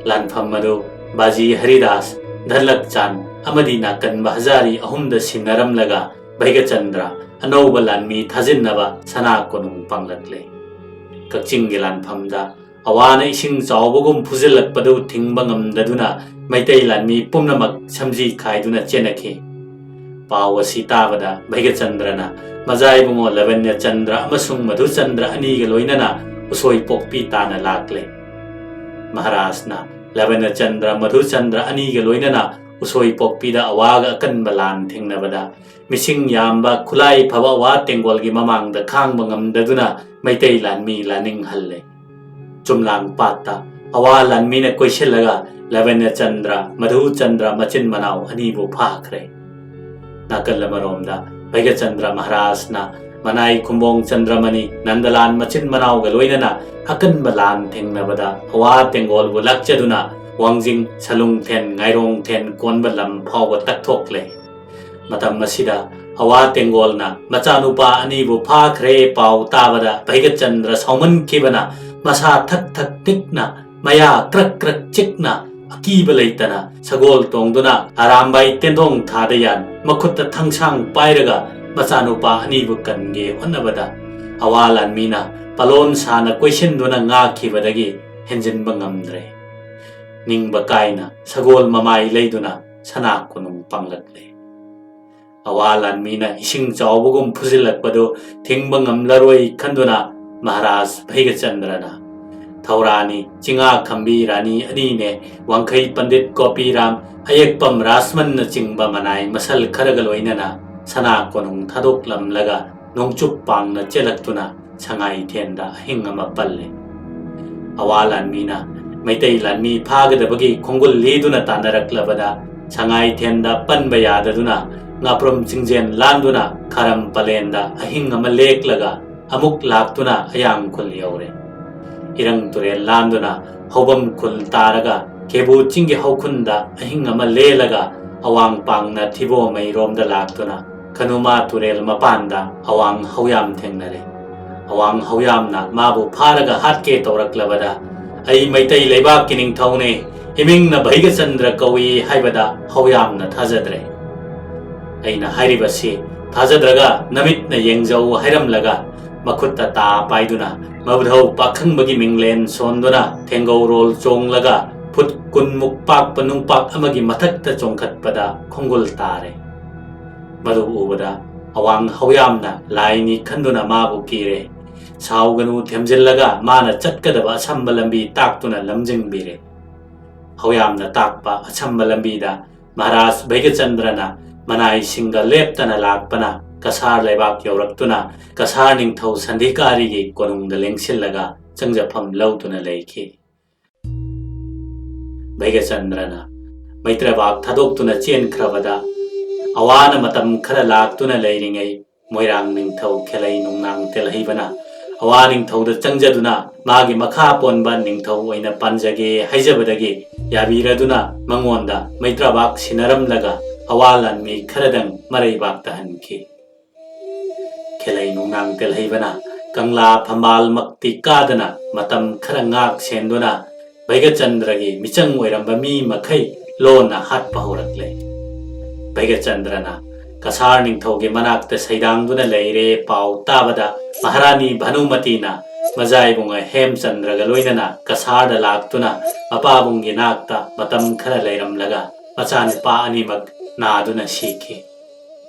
ꯂꯥꯟꯐꯝ ꯑꯗꯨ ꯕꯥꯖꯤ ꯍꯔꯤꯗꯥꯁ, ꯙꯟꯂꯛꯆꯥꯟ ꯑꯃꯗꯤ ꯅꯥꯀꯟꯕ ꯍꯖꯥꯔꯤ ꯑꯍꯨꯝꯗ ꯁꯤꯟꯅꯔꯝꯂꯒ ꯚꯩꯒꯆꯟꯗ꯭ꯔ ꯑꯅꯧꯕ ꯂꯥꯟꯃꯤ ꯊꯥꯖꯤꯟꯅꯕ ꯁꯅꯥ ꯀꯣꯅꯨꯡ ꯄꯥꯡꯂꯛꯂꯦ꯫ ꯀꯛꯆꯤꯡꯒꯤ ꯂꯥꯟꯐꯝꯗ ꯑꯋꯥꯅ ꯏꯁꯤꯡ ꯆꯥꯎꯕꯒꯨꯝ ꯐꯨꯖꯤꯜꯂꯛꯄꯗꯨ ꯊꯤꯡꯕ ꯉꯝꯗꯗꯨꯅ ꯃꯩꯇꯩ ꯂꯥꯟꯃꯤ ꯄꯨꯝꯅꯃꯛ ꯁꯝꯖꯤ ꯈꯥꯏꯗꯨꯅ ꯆꯦꯟꯅꯈꯤ꯫ ꯄꯥꯎ ꯑꯁꯤ ꯇꯥꯕꯗ ꯚꯩꯒꯆꯟꯗ꯭ꯔꯅ ꯃꯖꯥꯏꯕꯨꯡꯉꯣ ꯂꯕꯟꯌꯆꯟꯗ꯭ꯔ ꯑꯃꯁꯨꯡ ꯃꯙꯨꯆꯟꯗ꯭ꯔ ꯑꯅꯤꯒ ꯂꯣꯏꯅꯅ ꯎꯁꯣꯏ ꯄꯣꯛꯄꯤ ꯇꯥꯅ ꯂꯥꯛꯂꯦ꯫ ꯃꯍꯥꯔꯥꯖꯅ ꯂꯕꯟꯌꯆꯟꯗ꯭ꯔ ꯃꯙꯨꯆꯟꯗ꯭ꯔ ꯑꯅꯤꯒ ꯂꯣꯏꯅꯅ ꯎꯁꯣꯏ ꯄꯣꯛꯄꯤꯗ ꯑꯋꯥꯒ ꯑꯀꯟꯕ ꯂꯥꯟ ꯊꯦꯡꯅꯕꯗ ꯃꯤꯁꯤꯡ ꯌꯥꯝꯕ ꯈꯨꯠꯂꯥꯏ ꯐꯕ ꯑꯋꯥ ꯇꯦꯡꯒꯣꯜꯒꯤ ꯃꯃꯥꯡꯗ ꯈꯥꯡꯕ ꯉꯝꯗꯗꯨꯅ ꯃꯩꯇꯩ ꯂꯥꯟꯃꯤ ꯂꯥꯅꯤꯡꯍꯜꯂꯦ꯫ ꯆꯨꯝꯂꯥꯡ ꯄꯥꯠꯇ ꯑꯋꯥ ꯂꯥꯟꯃꯤꯅ ꯀꯣꯏꯁꯤꯜꯂꯒ ꯂꯕꯟꯌꯆꯟꯗ꯭ꯔ, ꯃꯙꯨꯆꯟꯗ꯭ꯔ ꯃꯆꯤꯟ ꯃꯅꯥꯎ ꯑꯅꯤꯕꯨ ꯐꯥꯈ꯭ꯔꯦ꯫ ꯅꯥꯀꯜ ꯑꯃꯔꯣꯝꯗ ꯚꯩꯒꯆꯟꯗ꯭ꯔ ꯃꯍꯥꯔꯥꯖꯅ ꯃꯅꯥꯏ ꯈꯨꯝꯕꯣꯡ ꯆꯟꯗ꯭ꯔꯃꯅꯤ ꯅꯟꯗꯂꯥꯟ ꯃꯆꯤꯟ ꯃꯅꯥꯎꯒ ꯂꯣꯏꯅꯅ ꯑꯀꯟꯕ ꯂꯥꯟ ꯊꯦꯡꯅꯕꯗ ꯑꯋꯥ ꯇꯦꯡꯒꯣꯜꯕꯨ ꯂꯥꯛꯆꯗꯨꯅ ꯋꯥꯡꯖꯤꯡ, ꯁꯂꯨꯡꯊꯦꯟ, ꯉꯥꯏꯔꯣꯡꯊꯦꯟ ꯀꯣꯟꯕ ꯂꯝ ꯐꯥꯎꯕ ꯇꯛꯊꯣꯛꯂꯦ꯫ ꯃꯇꯝ ꯑꯁꯤꯗ ꯑꯋꯥ ꯇꯦꯡꯒꯣꯜꯅ ꯃꯆꯥꯅꯨꯄꯥ ꯑꯅꯤꯕꯨ ꯐꯥꯈ꯭ꯔꯦ ꯄꯥꯎ ꯇꯥꯕꯗ ꯚꯩꯒꯆꯟꯗ꯭ꯔ ꯁꯥꯎꯃꯟꯈꯤꯕꯅ ꯃꯁꯥ ꯊꯛ ꯊꯛ ꯅꯤꯛꯅ, ꯃꯌꯥ ꯀ꯭ꯔꯛ ꯀ꯭ꯔꯛ ꯆꯤꯛꯅ, ꯑꯀꯤꯕ ꯂꯩꯇꯅ ꯁꯒꯣꯜ ꯇꯣꯡꯗꯨꯅ ꯑꯔꯥꯝꯕꯥꯏ ꯇꯦꯟꯗꯣꯡ ꯊꯥꯗ ꯌꯥꯟ ꯃꯈꯨꯠꯇ ꯊꯥꯡꯁꯥꯡ ꯄꯥꯏꯔꯒ ꯃꯆꯥꯅꯨꯄꯥ ꯑꯅꯤꯕꯨ ꯀꯟꯒꯦ ꯍꯣꯠꯅꯕꯗ ꯑꯋꯥ ꯂꯥꯟꯃꯤꯅ ꯄꯥꯂꯣꯟ ꯁꯥꯅ ꯀꯣꯏꯁꯤꯟꯗꯨꯅ ꯉꯥꯛꯈꯤꯕꯗꯒꯤ ꯍꯦꯟꯖꯤꯟꯕ ꯉꯝꯗ꯭ꯔꯦ꯫ ꯅꯤꯡꯕ ꯀꯥꯏꯅ ꯁꯒꯣꯜ ꯃꯃꯥꯏ ꯂꯩꯗꯨꯅ ꯁꯅꯥ ꯀꯣꯅꯨꯡ ꯄꯥꯡꯂꯛꯂꯦ꯫ ꯑꯋꯥ ꯂꯥꯟꯃꯤꯅ ꯏꯁꯤꯡ ꯆꯥꯎꯕꯒꯨꯝ ꯐꯨꯖꯤꯜꯂꯛꯄꯗꯨ ꯊꯤꯡꯕ ꯉꯝꯂꯔꯣꯏ ꯈꯟꯗꯨꯅ ꯃꯍꯥꯔꯥꯖ ꯚꯩꯒꯆꯟꯗ꯭ꯔꯅ ꯊꯧꯔꯥꯅꯤ, ꯆꯤꯉꯥ ꯈꯝꯕꯤ ꯔꯥꯅꯤ ꯑꯅꯤꯅꯦ, ꯋꯥꯡꯈꯩ ꯄꯟꯗꯤꯠ ꯒꯣꯄꯤꯔꯥꯝ, ꯑꯌꯦꯛꯄꯝ ꯔꯥꯖꯃꯟꯅꯆꯤꯡꯕ ꯃꯅꯥꯏ ꯃꯁꯜ ꯈꯔꯒ ꯂꯣꯏꯅꯅ ꯁꯅꯥ ꯀꯣꯅꯨꯡ ꯊꯥꯗꯣꯛꯂꯝꯂꯒ ꯅꯣꯡꯆꯨꯞ ꯄꯥꯡꯅ ꯆꯦꯜꯂꯛꯇꯨꯅ ꯁꯉꯥꯏꯊꯦꯟꯗ ꯑꯍꯤꯡ ꯑꯃ ꯄꯜꯂꯦ꯫ ꯑꯋꯥ ꯂꯥꯟꯃꯤꯅ ꯃꯩꯇꯩ ꯂꯥꯟꯃꯤ ꯐꯥꯒꯗꯕꯒꯤ ꯈꯣꯡꯒꯨꯜ ꯂꯤꯗꯨꯅ ꯇꯥꯟꯅꯔꯛꯂꯕꯗ ꯁꯉꯥꯏꯊꯦꯟꯗ ꯄꯟꯕ ꯌꯥꯗꯗꯨꯅ ꯉꯥꯄ꯭ꯔꯨꯝ ꯆꯤꯡꯖꯦꯟ ꯂꯥꯟꯗꯨꯅ ꯈꯥꯔꯝ ꯄꯂꯦꯟꯗ ꯑꯍꯤꯡ ꯑꯃ ꯂꯦꯛꯂꯒ ꯑꯃꯨꯛ ꯂꯥꯛꯇꯨꯅ ꯑꯌꯥꯡꯈꯨꯜ ꯌꯧꯔꯦ꯫ ꯏꯔꯪ ꯇꯨꯔꯦꯜ ꯂꯥꯟꯗꯨꯅ ꯍꯧꯕꯝ ꯈꯨꯜ ꯇꯥꯔꯒ ꯀꯦꯕꯨ ꯆꯤꯡꯒꯤ ꯍꯧꯈꯨꯟꯗ ꯑꯍꯤꯡ ꯑꯃ ꯂꯦꯜꯂꯒ ꯑꯋꯥꯡ ꯄꯥꯡꯅ ꯊꯤꯕꯣꯃꯩꯔꯣꯝꯗ ꯂꯥꯛꯇꯨꯅ ꯈꯅꯨꯃꯥ ꯇꯨꯔꯦꯜ ꯃꯄꯥꯟꯗ ꯑꯋꯥꯡ ꯍꯧꯌꯥꯝ ꯊꯦꯡꯅꯔꯦ꯫ ꯑꯋꯥꯡ ꯍꯧꯌꯥꯝꯅ ꯃꯥꯕꯨ ꯐꯥꯔꯒ ꯍꯥꯠꯀꯦ ꯇꯧꯔꯛꯂꯕꯗ, "ꯑꯩ ꯃꯩꯇꯩ ꯂꯩꯕꯥꯛꯀꯤ ꯅꯤꯡꯊꯧꯅꯦ, ꯏꯃꯤꯡꯅ ꯚꯩꯒꯆꯟꯗ꯭ꯔ ꯀꯧꯏ" ꯍꯥꯏꯕꯗ ꯍꯧꯌꯥꯝꯅ ꯊꯥꯖꯗ꯭ꯔꯦ꯫ ꯑꯩꯅ ꯍꯥꯏꯔꯤꯕꯁꯤ ꯊꯥꯖꯗ꯭ꯔꯒ ꯅꯃꯤꯠꯅ ꯌꯦꯡꯖꯧ ꯍꯥꯏꯔꯝꯂꯒ ꯃꯈꯨꯠꯇ ꯇꯥ ꯄꯥꯏꯗꯨꯅ ꯃꯕꯨꯙꯧ ꯄꯥꯈꯪꯕꯒꯤ ꯃꯤꯡꯂꯦꯟ ꯁꯣꯟꯗꯨꯅ ꯊꯦꯡꯒꯧꯔꯣꯜ ꯆꯣꯡꯂꯒ ꯐꯨꯠ ꯀꯨꯟꯃꯨꯛ ꯄꯥꯛꯄ ꯅꯨꯡꯄꯥꯛ ꯑꯃꯒꯤ ꯃꯊꯛꯇ ꯆꯣꯡꯈꯠꯄꯗ ꯈꯣꯡꯒꯨꯜ ꯇꯥꯔꯦ꯫ ꯃꯗꯨ ꯎꯕꯗ ꯑꯋꯥꯡ ꯍꯧꯌꯥꯝꯅ ꯂꯥꯏꯅꯤ ꯈꯟꯗꯨꯅ ꯃꯥꯕꯨ ꯀꯤꯔꯦ꯫ "ꯁꯥꯎꯒꯅꯨ" ꯊꯦꯝꯖꯤꯜꯂꯒ ꯃꯥꯅ ꯆꯠꯀꯗꯕ ꯑꯁꯝꯕ ꯂꯝꯕꯤ ꯇꯥꯛꯇꯨꯅ ꯂꯝꯖꯤꯡꯕꯤꯔꯦ꯫ ꯍꯧꯌꯥꯝꯅ ꯇꯥꯛꯄ ꯑꯁꯝꯕ ꯂꯝꯕꯤꯗ ꯃꯍꯥꯔꯥꯖ ꯚꯩꯒꯆꯟꯗ꯭ꯔꯅ ꯃꯅꯥꯏꯁꯤꯡꯒ ꯂꯦꯞꯇꯅ ꯂꯥꯛꯄꯅ ꯀꯁꯥꯔ ꯂꯩꯕꯥꯛ ꯌꯧꯔꯛꯇꯨꯅ ꯀꯁꯥꯔ ꯅꯤꯡꯊꯧ ꯁꯟꯙꯤꯀꯥꯔꯤꯒꯤ ꯀꯣꯅꯨꯡꯗ ꯂꯦꯡꯁꯤꯜꯂꯒ ꯆꯪꯖꯐꯝ ꯂꯧꯗꯨꯅ ꯂꯩꯈꯤ꯫ ꯚꯩꯒꯆꯟꯗ꯭ꯔꯅ ꯃꯩꯇ꯭ꯔꯕꯥꯛ ꯊꯥꯗꯣꯛꯇꯨꯅ ꯆꯦꯟꯈ꯭ꯔꯕꯗ, ꯑꯋꯥꯅ ꯃꯇꯝ ꯈꯔ ꯂꯥꯛꯇꯨꯅ ꯂꯩꯔꯤꯉꯩ, ꯃꯣꯏꯔꯥꯡ ꯅꯤꯡꯊꯧ ꯈꯦꯂꯩ ꯅꯨꯡꯅꯥꯡ ꯇꯦꯜꯍꯩꯕꯅ ꯑꯋꯥ ꯅꯤꯡꯊꯧꯗ ꯆꯪꯖꯗꯨꯅ ꯃꯥꯒꯤ ꯃꯈꯥ ꯄꯣꯟꯕ ꯅꯤꯡꯊꯧ ꯑꯣꯏꯅ ꯄꯥꯟꯖꯒꯦ ꯍꯥꯏꯖꯕꯗꯒꯤ ꯌꯥꯕꯤꯔꯗꯨꯅ ꯃꯉꯣꯟꯗ ꯃꯩꯇ꯭ꯔꯕꯥꯛ ꯁꯤꯟꯅꯔꯝꯂꯒ ꯑꯋꯥ ꯂꯥꯟꯃꯤ ꯈꯔꯗꯪ ꯃꯔꯩꯕꯥꯛ ꯇꯥꯍꯟꯈꯤ꯫ ꯈꯦꯂꯩ ꯅꯨꯡꯅꯥꯡ ꯇꯦꯜꯍꯩꯕꯅ ꯀꯪꯂꯥ ꯐꯝꯕꯥꯜꯃꯛꯇꯤ ꯀꯥꯗꯅ ꯃꯇꯝ ꯈꯔ ꯉꯥꯛ ꯁꯦꯟꯗꯨꯅ ꯚꯩꯒꯆꯟꯗ꯭ꯔꯒꯤ ꯃꯤꯆꯪ ꯑꯣꯏꯔꯝꯕ ꯃꯤ ꯃꯈꯩ ꯂꯣꯟꯅ ꯍꯥꯠꯄ ꯍꯧꯔꯛꯂꯦ꯫ ꯚꯩꯒꯆꯟꯗ꯭ꯔꯅ ꯀꯁꯥꯔ ꯅꯤꯡꯊꯧꯒꯤ ꯃꯅꯥꯛꯇ ꯁꯩꯗꯥꯡꯗꯨꯅ ꯂꯩꯔꯦ ꯄꯥꯎ ꯇꯥꯕꯗ ꯃꯍꯥꯔꯥꯅꯤ ꯚꯥꯅꯨꯃꯇꯤꯅ ꯃꯖꯥꯏꯕꯨꯡꯉ ꯍꯦꯝꯆꯟꯗ꯭ꯔꯒ ꯂꯣꯏꯅꯅ ꯀꯁꯥꯔꯗ ꯂꯥꯛꯇꯨꯅ ꯃꯄꯥꯕꯨꯡꯒꯤ ꯅꯥꯛꯇ ꯃꯇꯝ ꯈꯔ ꯂꯩꯔꯝꯂꯒ ꯃꯆꯥꯅꯨꯄꯥ ꯑꯅꯤꯃꯛ ꯅꯥꯗꯨꯅ ꯁꯤꯈꯤ꯫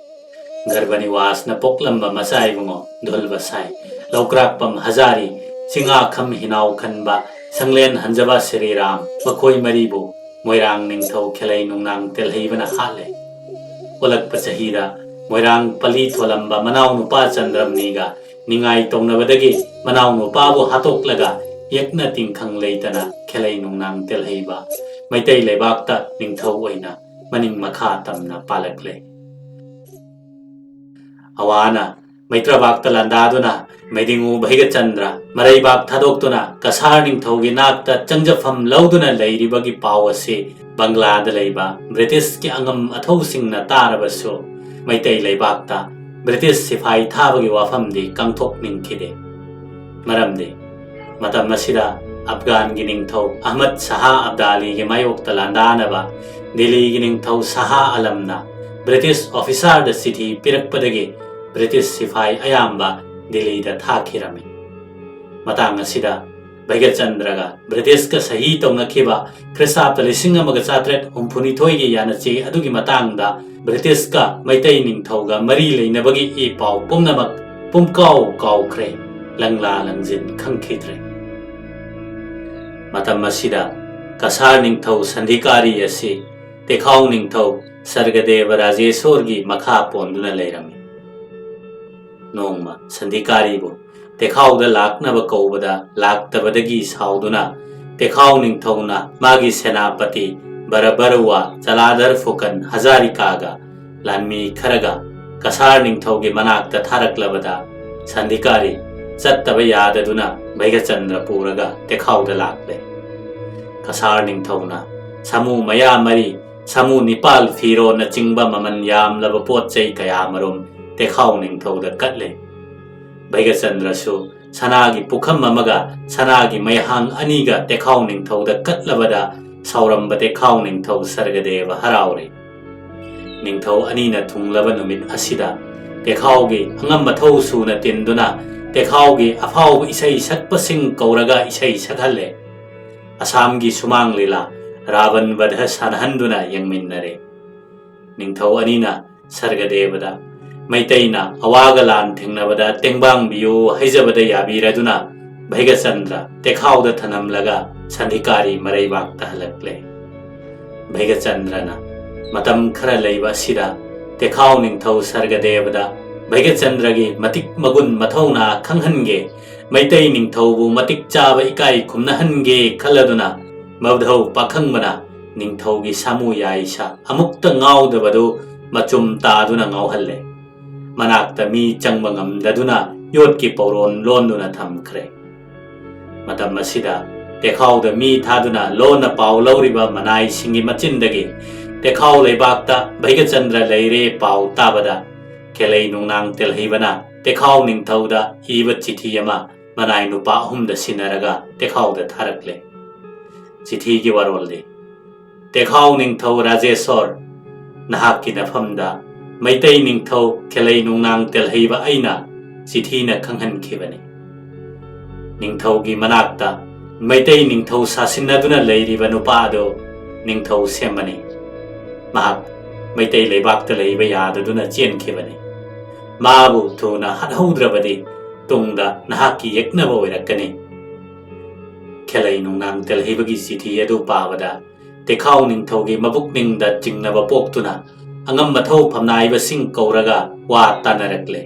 ꯒꯔꯚꯅꯤꯋꯥꯁꯅ ꯄꯣꯛꯂꯝꯕ ꯃꯆꯥ ꯏꯕꯨꯡꯉꯣ ꯙꯨꯜꯕꯁꯥꯏ, ꯂꯧꯀ꯭ꯔꯥꯛꯄꯝ ꯍꯖꯥꯔꯤ, ꯆꯤꯡꯉꯥꯈꯝ ꯍꯤꯅꯥꯎ ꯈꯟꯕ, ꯁꯪꯂꯦꯟ ꯍꯟꯖꯕ ꯁ꯭ꯔꯤꯔꯥꯝ, ꯃꯈꯣꯏ ꯃꯔꯤꯕꯨ ꯃꯣꯏꯔꯥꯡ ꯅꯤꯡꯊꯧ ꯈꯦꯂꯩ ꯅꯨꯡꯅꯥꯡ ꯇꯦꯜꯍꯩꯕꯅ ꯍꯥꯠꯂꯦ꯫ ꯑꯣꯜꯂꯛꯄ ꯆꯍꯤꯗ ꯃꯣꯏꯔꯥꯡ ꯄꯂꯤ ꯊꯣꯂꯝꯕ ꯃꯅꯥꯎꯅꯨꯄꯥ ꯆꯟꯗ꯭ꯔꯝꯅꯤꯒ ꯅꯤꯡꯉꯥꯏ ꯇꯧꯅꯕꯗꯒꯤ ꯃꯅꯥꯎꯅꯨꯄꯥꯕꯨ ꯍꯥꯠꯇꯣꯛꯂꯒ ꯌꯦꯛꯅ ꯇꯤꯡꯈꯪ ꯂꯩꯇꯅ ꯈꯦꯂꯩ ꯅꯨꯡꯅꯥꯡ ꯇꯦꯜꯍꯩꯕ ꯃꯩꯇꯩ ꯂꯩꯕꯥꯛꯇ ꯅꯤꯡꯊꯧ ꯑꯣꯏꯅ ꯃꯅꯤꯡ ꯃꯈꯥ ꯇꯝꯅ ꯄꯥꯜꯂꯛꯂꯦ꯫ ꯑꯋꯥꯅ ꯃꯩꯇ꯭ꯔꯕꯥꯛꯇ ꯂꯥꯟꯗꯥꯗꯨꯅ ꯃꯩꯗꯤꯡꯉꯨ ꯚꯩꯒꯆꯟꯗ꯭ꯔ ꯃꯔꯩꯕꯥꯛ ꯊꯥꯗꯣꯛꯇꯨꯅ ꯀꯁꯥꯔ ꯅꯤꯡꯊꯧꯒꯤ ꯅꯥꯛꯇ ꯆꯪꯖꯐꯝ ꯂꯧꯗꯨꯅ ꯂꯩꯔꯤꯕꯒꯤ ꯄꯥꯎ ꯑꯁꯤ ꯕꯪꯒ꯭ꯂꯥꯗ ꯂꯩꯕ ꯕ꯭ꯔꯤꯇꯤꯁꯀꯤ ꯑꯉꯝ ꯑꯊꯧꯁꯤꯡꯅ ꯇꯥꯔꯕꯁꯨ ꯃꯩꯇꯩ ꯂꯩꯕꯥꯛꯇ ꯕ꯭ꯔꯤꯇꯤꯁ ꯁꯤꯐꯥꯏ ꯊꯥꯕꯒꯤ ꯋꯥꯐꯝꯗꯤ ꯀꯥꯡꯊꯣꯛꯅꯤꯡꯈꯤꯗꯦ꯫ ꯃꯔꯝꯗꯤ ꯃꯇꯝ ꯑꯁꯤꯗ ꯑꯐꯒꯥꯟꯒꯤ ꯅꯤꯡꯊꯧ ꯑꯍꯃꯗ ꯁꯍꯥ ꯑꯕꯗꯥꯂꯤꯒꯤ ꯃꯥꯌꯣꯛꯇ ꯂꯥꯟꯗꯥꯅꯕ ꯗꯤꯜꯂꯤꯒꯤ ꯅꯤꯡꯊꯧ ꯁꯍꯥ ꯑꯂꯝꯅ ꯕ꯭ꯔꯤꯇꯤꯁ ꯑꯣꯐꯤꯁꯥꯔꯗ ꯆꯤꯊꯤ ꯄꯤꯔꯛꯄꯗꯒꯤ ꯕ꯭ꯔꯤꯇꯤꯁ ꯁꯤꯐꯥꯏ ꯑꯌꯥꯝꯕ ꯗꯤꯜꯂꯤꯗ ꯊꯥꯈꯤꯔꯝꯃꯤ꯫ ꯃꯇꯥꯡ ꯑꯁꯤꯗ ꯚꯩꯒꯆꯟꯗ꯭ꯔꯒ ꯕ꯭ꯔꯤꯇꯤꯁꯀ ꯁꯍꯤ ꯇꯧꯅꯈꯤꯕ ꯈ꯭ꯔꯤꯁꯇꯥꯕꯗ ꯂꯤꯁꯤꯡ ꯑꯃꯒ ꯆꯥꯇ꯭ꯔꯦꯠ ꯍꯨꯝꯐꯨꯅꯤꯊꯣꯏꯒꯤ ꯌꯥꯅꯆꯦ ꯑꯗꯨꯒꯤ ꯃꯇꯥꯡꯗ ꯕ꯭ꯔꯤꯇꯤꯁꯀ ꯃꯩꯇꯩ ꯅꯤꯡꯊꯧꯒ ꯃꯔꯤ ꯂꯩꯅꯕꯒꯤ ꯏ ꯄꯥꯎ ꯄꯨꯝꯅꯃꯛ ꯄꯨꯝꯀꯥꯎ ꯀꯥꯎꯈ꯭ꯔꯦ, ꯂꯪꯂꯥ ꯂꯪꯖꯤꯟ ꯈꯪꯈꯤꯗ꯭ꯔꯦ꯫ ꯃꯇꯝ ꯑꯁꯤꯗ ꯀꯁꯥꯔ ꯅꯤꯡꯊꯧ ꯁꯟꯙꯤꯀꯥꯔꯤ ꯑꯁꯤ ꯇꯦꯈꯥꯎ ꯅꯤꯡꯊꯧ ꯁꯔꯒꯗꯦꯕ ꯔꯥꯖꯦꯁꯣꯔꯒꯤ ꯃꯈꯥ ꯄꯣꯟꯗꯨꯅ ꯂꯩꯔꯝꯃꯤ꯫ ꯅꯣꯡꯃ ꯁꯟꯙꯤꯀꯥꯔꯤꯕꯨ ꯇꯦꯈꯥꯎꯗ ꯂꯥꯛꯅꯕ ꯀꯧꯕꯗ ꯂꯥꯛꯇꯕꯗꯒꯤ ꯁꯥꯎꯗꯨꯅ ꯇꯦꯈꯥꯎ ꯅꯤꯡꯊꯧꯅ ꯃꯥꯒꯤ ꯁꯦꯅꯥꯄꯇꯤ ꯕꯔꯕꯔꯋꯥ ꯆꯂꯥꯗꯔ ꯐꯨꯀꯟ ꯍꯖꯥꯔꯤꯀꯥꯒ ꯂꯥꯟꯃꯤ ꯈꯔꯒ ꯀꯁꯥꯔ ꯅꯤꯡꯊꯧꯒꯤ ꯃꯅꯥꯛꯇ ꯊꯥꯔꯛꯂꯕꯗ ꯁꯟꯙꯤꯀꯥꯔꯤ ꯆꯠꯇꯕ ꯌꯥꯗꯗꯨꯅ ꯚꯩꯒꯆꯟꯗ꯭ꯔ ꯄꯨꯔꯒ ꯇꯦꯈꯥꯎꯗ ꯂꯥꯛꯂꯦ꯫ ꯀꯁꯥꯔ ꯅꯤꯡꯊꯧꯅ ꯁꯥꯃꯨ ꯃꯌꯥ ꯃꯔꯤ, ꯁꯥꯃꯨ ꯅꯤꯄꯥꯜ, ꯐꯤꯔꯣꯅꯆꯤꯡꯕ ꯃꯃꯜ ꯌꯥꯝꯂꯕ ꯄꯣꯠ ꯆꯩ ꯀꯌꯥꯃꯔꯨꯝ ꯇꯦꯈꯥꯎ ꯅꯤꯡꯊꯧꯗ ꯀꯠꯂꯦ꯫ ꯚꯩꯒꯆꯟꯗ꯭ꯔꯁꯨ ꯁꯅꯥꯒꯤ ꯄꯨꯈꯝ ꯑꯃꯒ ꯁꯅꯥꯒꯤ ꯃꯩꯍꯥꯡ ꯑꯅꯤꯒ ꯇꯦꯈꯥꯎ ꯅꯤꯡꯊꯧꯗ ꯀꯠꯂꯕꯗ ꯁꯥꯎꯔꯝꯕ ꯇꯦꯈꯥꯎ ꯅꯤꯡꯊꯧ ꯁꯔꯒꯗꯦꯕ ꯍꯔꯥꯎꯔꯦ꯫ ꯅꯤꯡꯊꯧ ꯑꯅꯤꯅ ꯊꯨꯡꯂꯕ ꯅꯨꯃꯤꯠ ꯑꯁꯤꯗ ꯇꯦꯈꯥꯎꯒꯤ ꯑꯉꯝ ꯑꯊꯧ ꯁꯨꯅ ꯇꯤꯟꯗꯨꯅ ꯇꯦꯈꯥꯎꯒꯤ ꯑꯐꯥꯎꯕ ꯏꯁꯩ ꯁꯛꯄꯁꯤꯡ ꯀꯧꯔꯒ ꯏꯁꯩ ꯁꯛꯍꯜꯂꯦ꯫ ꯑꯁꯥꯝꯒꯤ ꯁꯨꯃꯥꯡ ꯂꯤꯂꯥ ꯔꯥꯕꯟ ꯕꯙ ꯁꯥꯟꯅꯍꯟꯗꯨꯅ ꯌꯦꯡꯃꯤꯟꯅꯔꯦ꯫ ꯅꯤꯡꯊꯧ ꯑꯅꯤꯅ ꯁꯔꯒꯗꯦꯕꯗ ꯃꯩꯇꯩꯅ ꯑꯋꯥꯒ ꯂꯥꯟ ꯊꯦꯡꯅꯕꯗ ꯇꯦꯡꯕꯥꯡꯕꯤꯌꯨ ꯍꯥꯏꯖꯕꯗ ꯌꯥꯕꯤꯔꯗꯨꯅ ꯚꯩꯒꯆꯟꯗ꯭ꯔ ꯇꯦꯈꯥꯎꯗ ꯊꯅꯝꯂꯒ ꯁꯟꯙꯤꯀꯥꯔꯤ ꯃꯔꯩꯕꯥꯛꯇ ꯍꯜꯂꯛꯂꯦ꯫ ꯚꯩꯒꯆꯟꯗ꯭ꯔꯅ ꯃꯇꯝ ꯈꯔ ꯂꯩꯕ ꯑꯁꯤꯗ ꯇꯦꯈꯥꯎ ꯅꯤꯡꯊꯧ ꯁꯔꯒꯗꯦꯕꯗ ꯚꯩꯒꯆꯟꯗ꯭ꯔꯒꯤ ꯃꯇꯤꯛ ꯃꯒꯨꯟ ꯃꯊꯧꯅꯥ ꯈꯪꯍꯟꯒꯦ, ꯃꯩꯇꯩ ꯅꯤꯡꯊꯧꯕꯨ ꯃꯇꯤꯛ ꯆꯥꯕ ꯏꯀꯥꯏ ꯈꯨꯝꯅꯍꯟꯒꯦ ꯈꯜꯂꯗꯨꯅ ꯃꯙꯧ ꯄꯥꯈꯪꯕꯅ ꯅꯤꯡꯊꯧꯒꯤ ꯁꯥꯃꯨ ꯌꯥꯏꯁꯥ ꯑꯃꯨꯛꯇ ꯉꯥꯎꯗꯕꯗꯨ ꯃꯆꯨꯝ ꯇꯥꯗꯨꯅ ꯉꯥꯎꯍꯜꯂꯦ꯫ ꯃꯅꯥꯛꯇ ꯃꯤ ꯆꯪꯕ ꯉꯝꯗꯗꯨꯅ ꯌꯣꯠꯀꯤ ꯄꯧꯔꯣꯟ ꯂꯣꯟꯗꯨꯅ ꯊꯝꯈ꯭ꯔꯦ꯫ ꯃꯇꯝ ꯑꯁꯤꯗ ꯇꯦꯈꯥꯎꯗ ꯃꯤ ꯊꯥꯗꯨꯅ ꯂꯣꯟꯅ ꯄꯥꯎ ꯂꯧꯔꯤꯕ ꯃꯅꯥꯏꯁꯤꯡꯒꯤ ꯃꯆꯤꯟꯗꯒꯤ ꯇꯦꯈꯥꯎ ꯂꯩꯕꯥꯛꯇ ꯚꯩꯒꯆꯟꯗ꯭ꯔ ꯂꯩꯔꯦ ꯄꯥꯎ ꯇꯥꯕꯗ ꯈꯦꯂꯩ ꯅꯨꯡꯅꯥꯡ ꯇꯦꯜꯍꯩꯕꯅ ꯇꯦꯈꯥꯎ ꯅꯤꯡꯊꯧꯗ ꯏꯕ ꯆꯤꯊꯤ ꯑꯃ ꯃꯅꯥꯏ ꯅꯨꯄꯥ ꯑꯍꯨꯝꯗ ꯁꯤꯟꯅꯔꯒ ꯇꯦꯈꯥꯎꯗ ꯊꯥꯔꯛꯂꯦ꯫ ꯆꯤꯊꯤꯒꯤ ꯋꯥꯔꯣꯜꯗꯤ, ꯇꯦꯈꯥꯎ ꯅꯤꯡꯊꯧ ꯔꯥꯖꯦꯁꯣꯔ, ꯅꯍꯥꯛꯀꯤ ꯅꯐꯝꯗ ꯃꯩꯇꯩ ꯅꯤꯡꯊꯧ ꯈꯦꯂꯩ ꯅꯨꯡꯅꯥꯡ ꯇꯦꯜꯍꯩꯕ ꯑꯩꯅ ꯆꯤꯊꯤꯅ ꯈꯪꯍꯟꯈꯤꯕꯅꯤ꯫ ꯅꯤꯡꯊꯧꯒꯤ ꯃꯅꯥꯛꯇ ꯃꯩꯇꯩ ꯅꯤꯡꯊꯧ ꯁꯥꯁꯤꯟꯅꯗꯨꯅ ꯂꯩꯔꯤꯕ ꯅꯨꯄꯥ ꯑꯗꯨ ꯅꯤꯡꯊꯧ ꯁꯦꯝꯕꯅꯤ꯫ ꯃꯍꯥꯛ ꯃꯩꯇꯩ ꯂꯩꯕꯥꯛꯇ ꯂꯩꯕ ꯌꯥꯗꯗꯨꯅ ꯆꯦꯟꯈꯤꯕꯅꯤ꯫ ꯃꯥꯕꯨ ꯊꯨꯅ ꯍꯥꯠꯍꯧꯗ꯭ꯔꯕꯗꯤ ꯇꯨꯡꯗ ꯅꯍꯥꯛꯀꯤ ꯌꯦꯛꯅꯕ ꯑꯣꯏꯔꯛꯀꯅꯤ꯫ ꯈꯦꯂꯩ ꯅꯨꯡꯅꯥꯡ ꯇꯦꯜꯍꯩꯕꯒꯤ ꯆꯤꯊꯤ ꯑꯗꯨ ꯄꯥꯕꯗ ꯇꯦꯈꯥꯎ ꯅꯤꯡꯊꯧꯒꯤ ꯃꯕꯨꯛꯅꯤꯡꯗ ꯆꯤꯡꯅꯕ ꯄꯣꯛꯇꯨꯅ ꯑꯉꯝ ꯑꯊꯧ ꯐꯝꯅꯥꯏꯕꯁꯤꯡ ꯀꯧꯔꯒ ꯋꯥ ꯇꯥꯅꯔꯛꯂꯦ꯫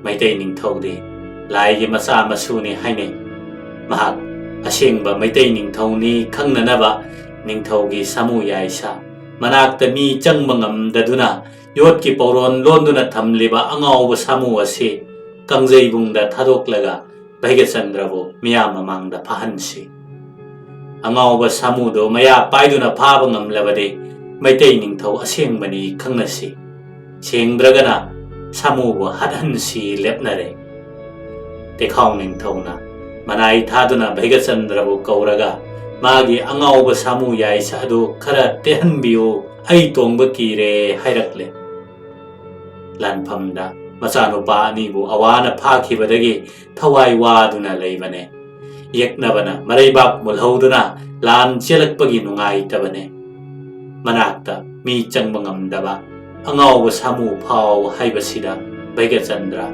ꯃꯩꯇꯩ ꯅꯤꯡꯊꯧꯗꯤ ꯂꯥꯏꯒꯤ ꯃꯆꯥ ꯃꯁꯨꯅꯤ ꯍꯥꯏꯅꯩ꯫ ꯃꯍꯥꯛ ꯑꯁꯦꯡꯕ ꯃꯩꯇꯩ ꯅꯤꯡꯊꯧꯅꯤ ꯈꯪꯅꯅꯕ ꯅꯤꯡꯊꯧꯒꯤ ꯁꯥꯃꯨ ꯌꯥꯏꯁꯥ ꯃꯅꯥꯛꯇ ꯃꯤ ꯆꯪꯕ ꯉꯝꯗꯗꯨꯅ ꯌꯣꯠꯀꯤ ꯄꯧꯔꯣꯟ ꯂꯣꯟꯗꯨꯅ ꯊꯝꯂꯤꯕ ꯑꯉꯥꯎꯕ ꯁꯥꯃꯨ ꯑꯁꯤ ꯀꯪꯖꯩꯕꯨꯡꯗ ꯊꯥꯗꯣꯛꯂꯒ ꯚꯩꯒꯆꯟꯗ꯭ꯔꯕꯨ ꯃꯤꯌꯥꯝ ꯃꯃꯥꯡꯗ ꯐꯥꯍꯟꯁꯤ꯫ ꯑꯉꯥꯎꯕ ꯁꯥꯃꯨꯗꯨ ꯃꯌꯥ ꯄꯥꯏꯗꯨꯅ ꯐꯥꯕ ꯉꯝꯂꯕꯗꯤ ꯃꯩꯇꯩ ꯅꯤꯡꯊꯧ ꯑꯁꯦꯡꯕꯅꯤ ꯈꯪꯅꯁꯤ꯫ ꯁꯦꯡꯗ꯭ꯔꯒꯅ ꯁꯥꯃꯨꯕꯨ ꯍꯥꯠꯍꯟꯁꯤ ꯂꯦꯞꯅꯔꯦ꯫ ꯇꯦꯈꯥꯎ ꯅꯤꯡꯊꯧꯅ ꯃꯅꯥꯏ ꯊꯥꯗꯨꯅ ꯚꯩꯒꯆꯟꯗ꯭ꯔꯕꯨ ꯀꯧꯔꯒ, "ꯃꯥꯒꯤ ꯑꯉꯥꯎꯕ ꯁꯥꯃꯨ ꯌꯥꯏꯁ ꯑꯗꯨ ꯈꯔ ꯇꯦꯍꯟꯕꯤꯌꯨ, ꯑꯩ ꯇꯣꯡꯕ ꯀꯤꯔꯦ" ꯍꯥꯏꯔꯛꯂꯦ꯫ ꯂꯥꯟꯐꯝꯗ ꯃꯆꯥꯅꯨꯄꯥ ꯑꯅꯤꯕꯨ ꯑꯋꯥꯅ ꯐꯥꯈꯤꯕꯗꯒꯤ ꯊꯋꯥꯏ ꯋꯥꯗꯨꯅ ꯂꯩꯕꯅꯦ꯫ ꯌꯦꯛꯅꯕꯅ ꯃꯔꯩꯕꯥꯛ ꯃꯨꯜꯍꯧꯗꯨꯅ ꯂꯥꯟ ꯆꯦꯜꯂꯛꯄꯒꯤ ꯅꯨꯡꯉꯥꯏꯇꯕꯅꯦ꯫ ꯃꯅꯥꯛꯇ ꯃꯤ ꯆꯪꯕ ꯉꯝꯗꯕ ꯑꯉꯥꯎꯕ ꯁꯥꯃꯨ ꯐꯥꯎ ꯍꯥꯏꯕꯁꯤꯗ ꯚꯩꯒꯆꯟꯗ꯭ꯔ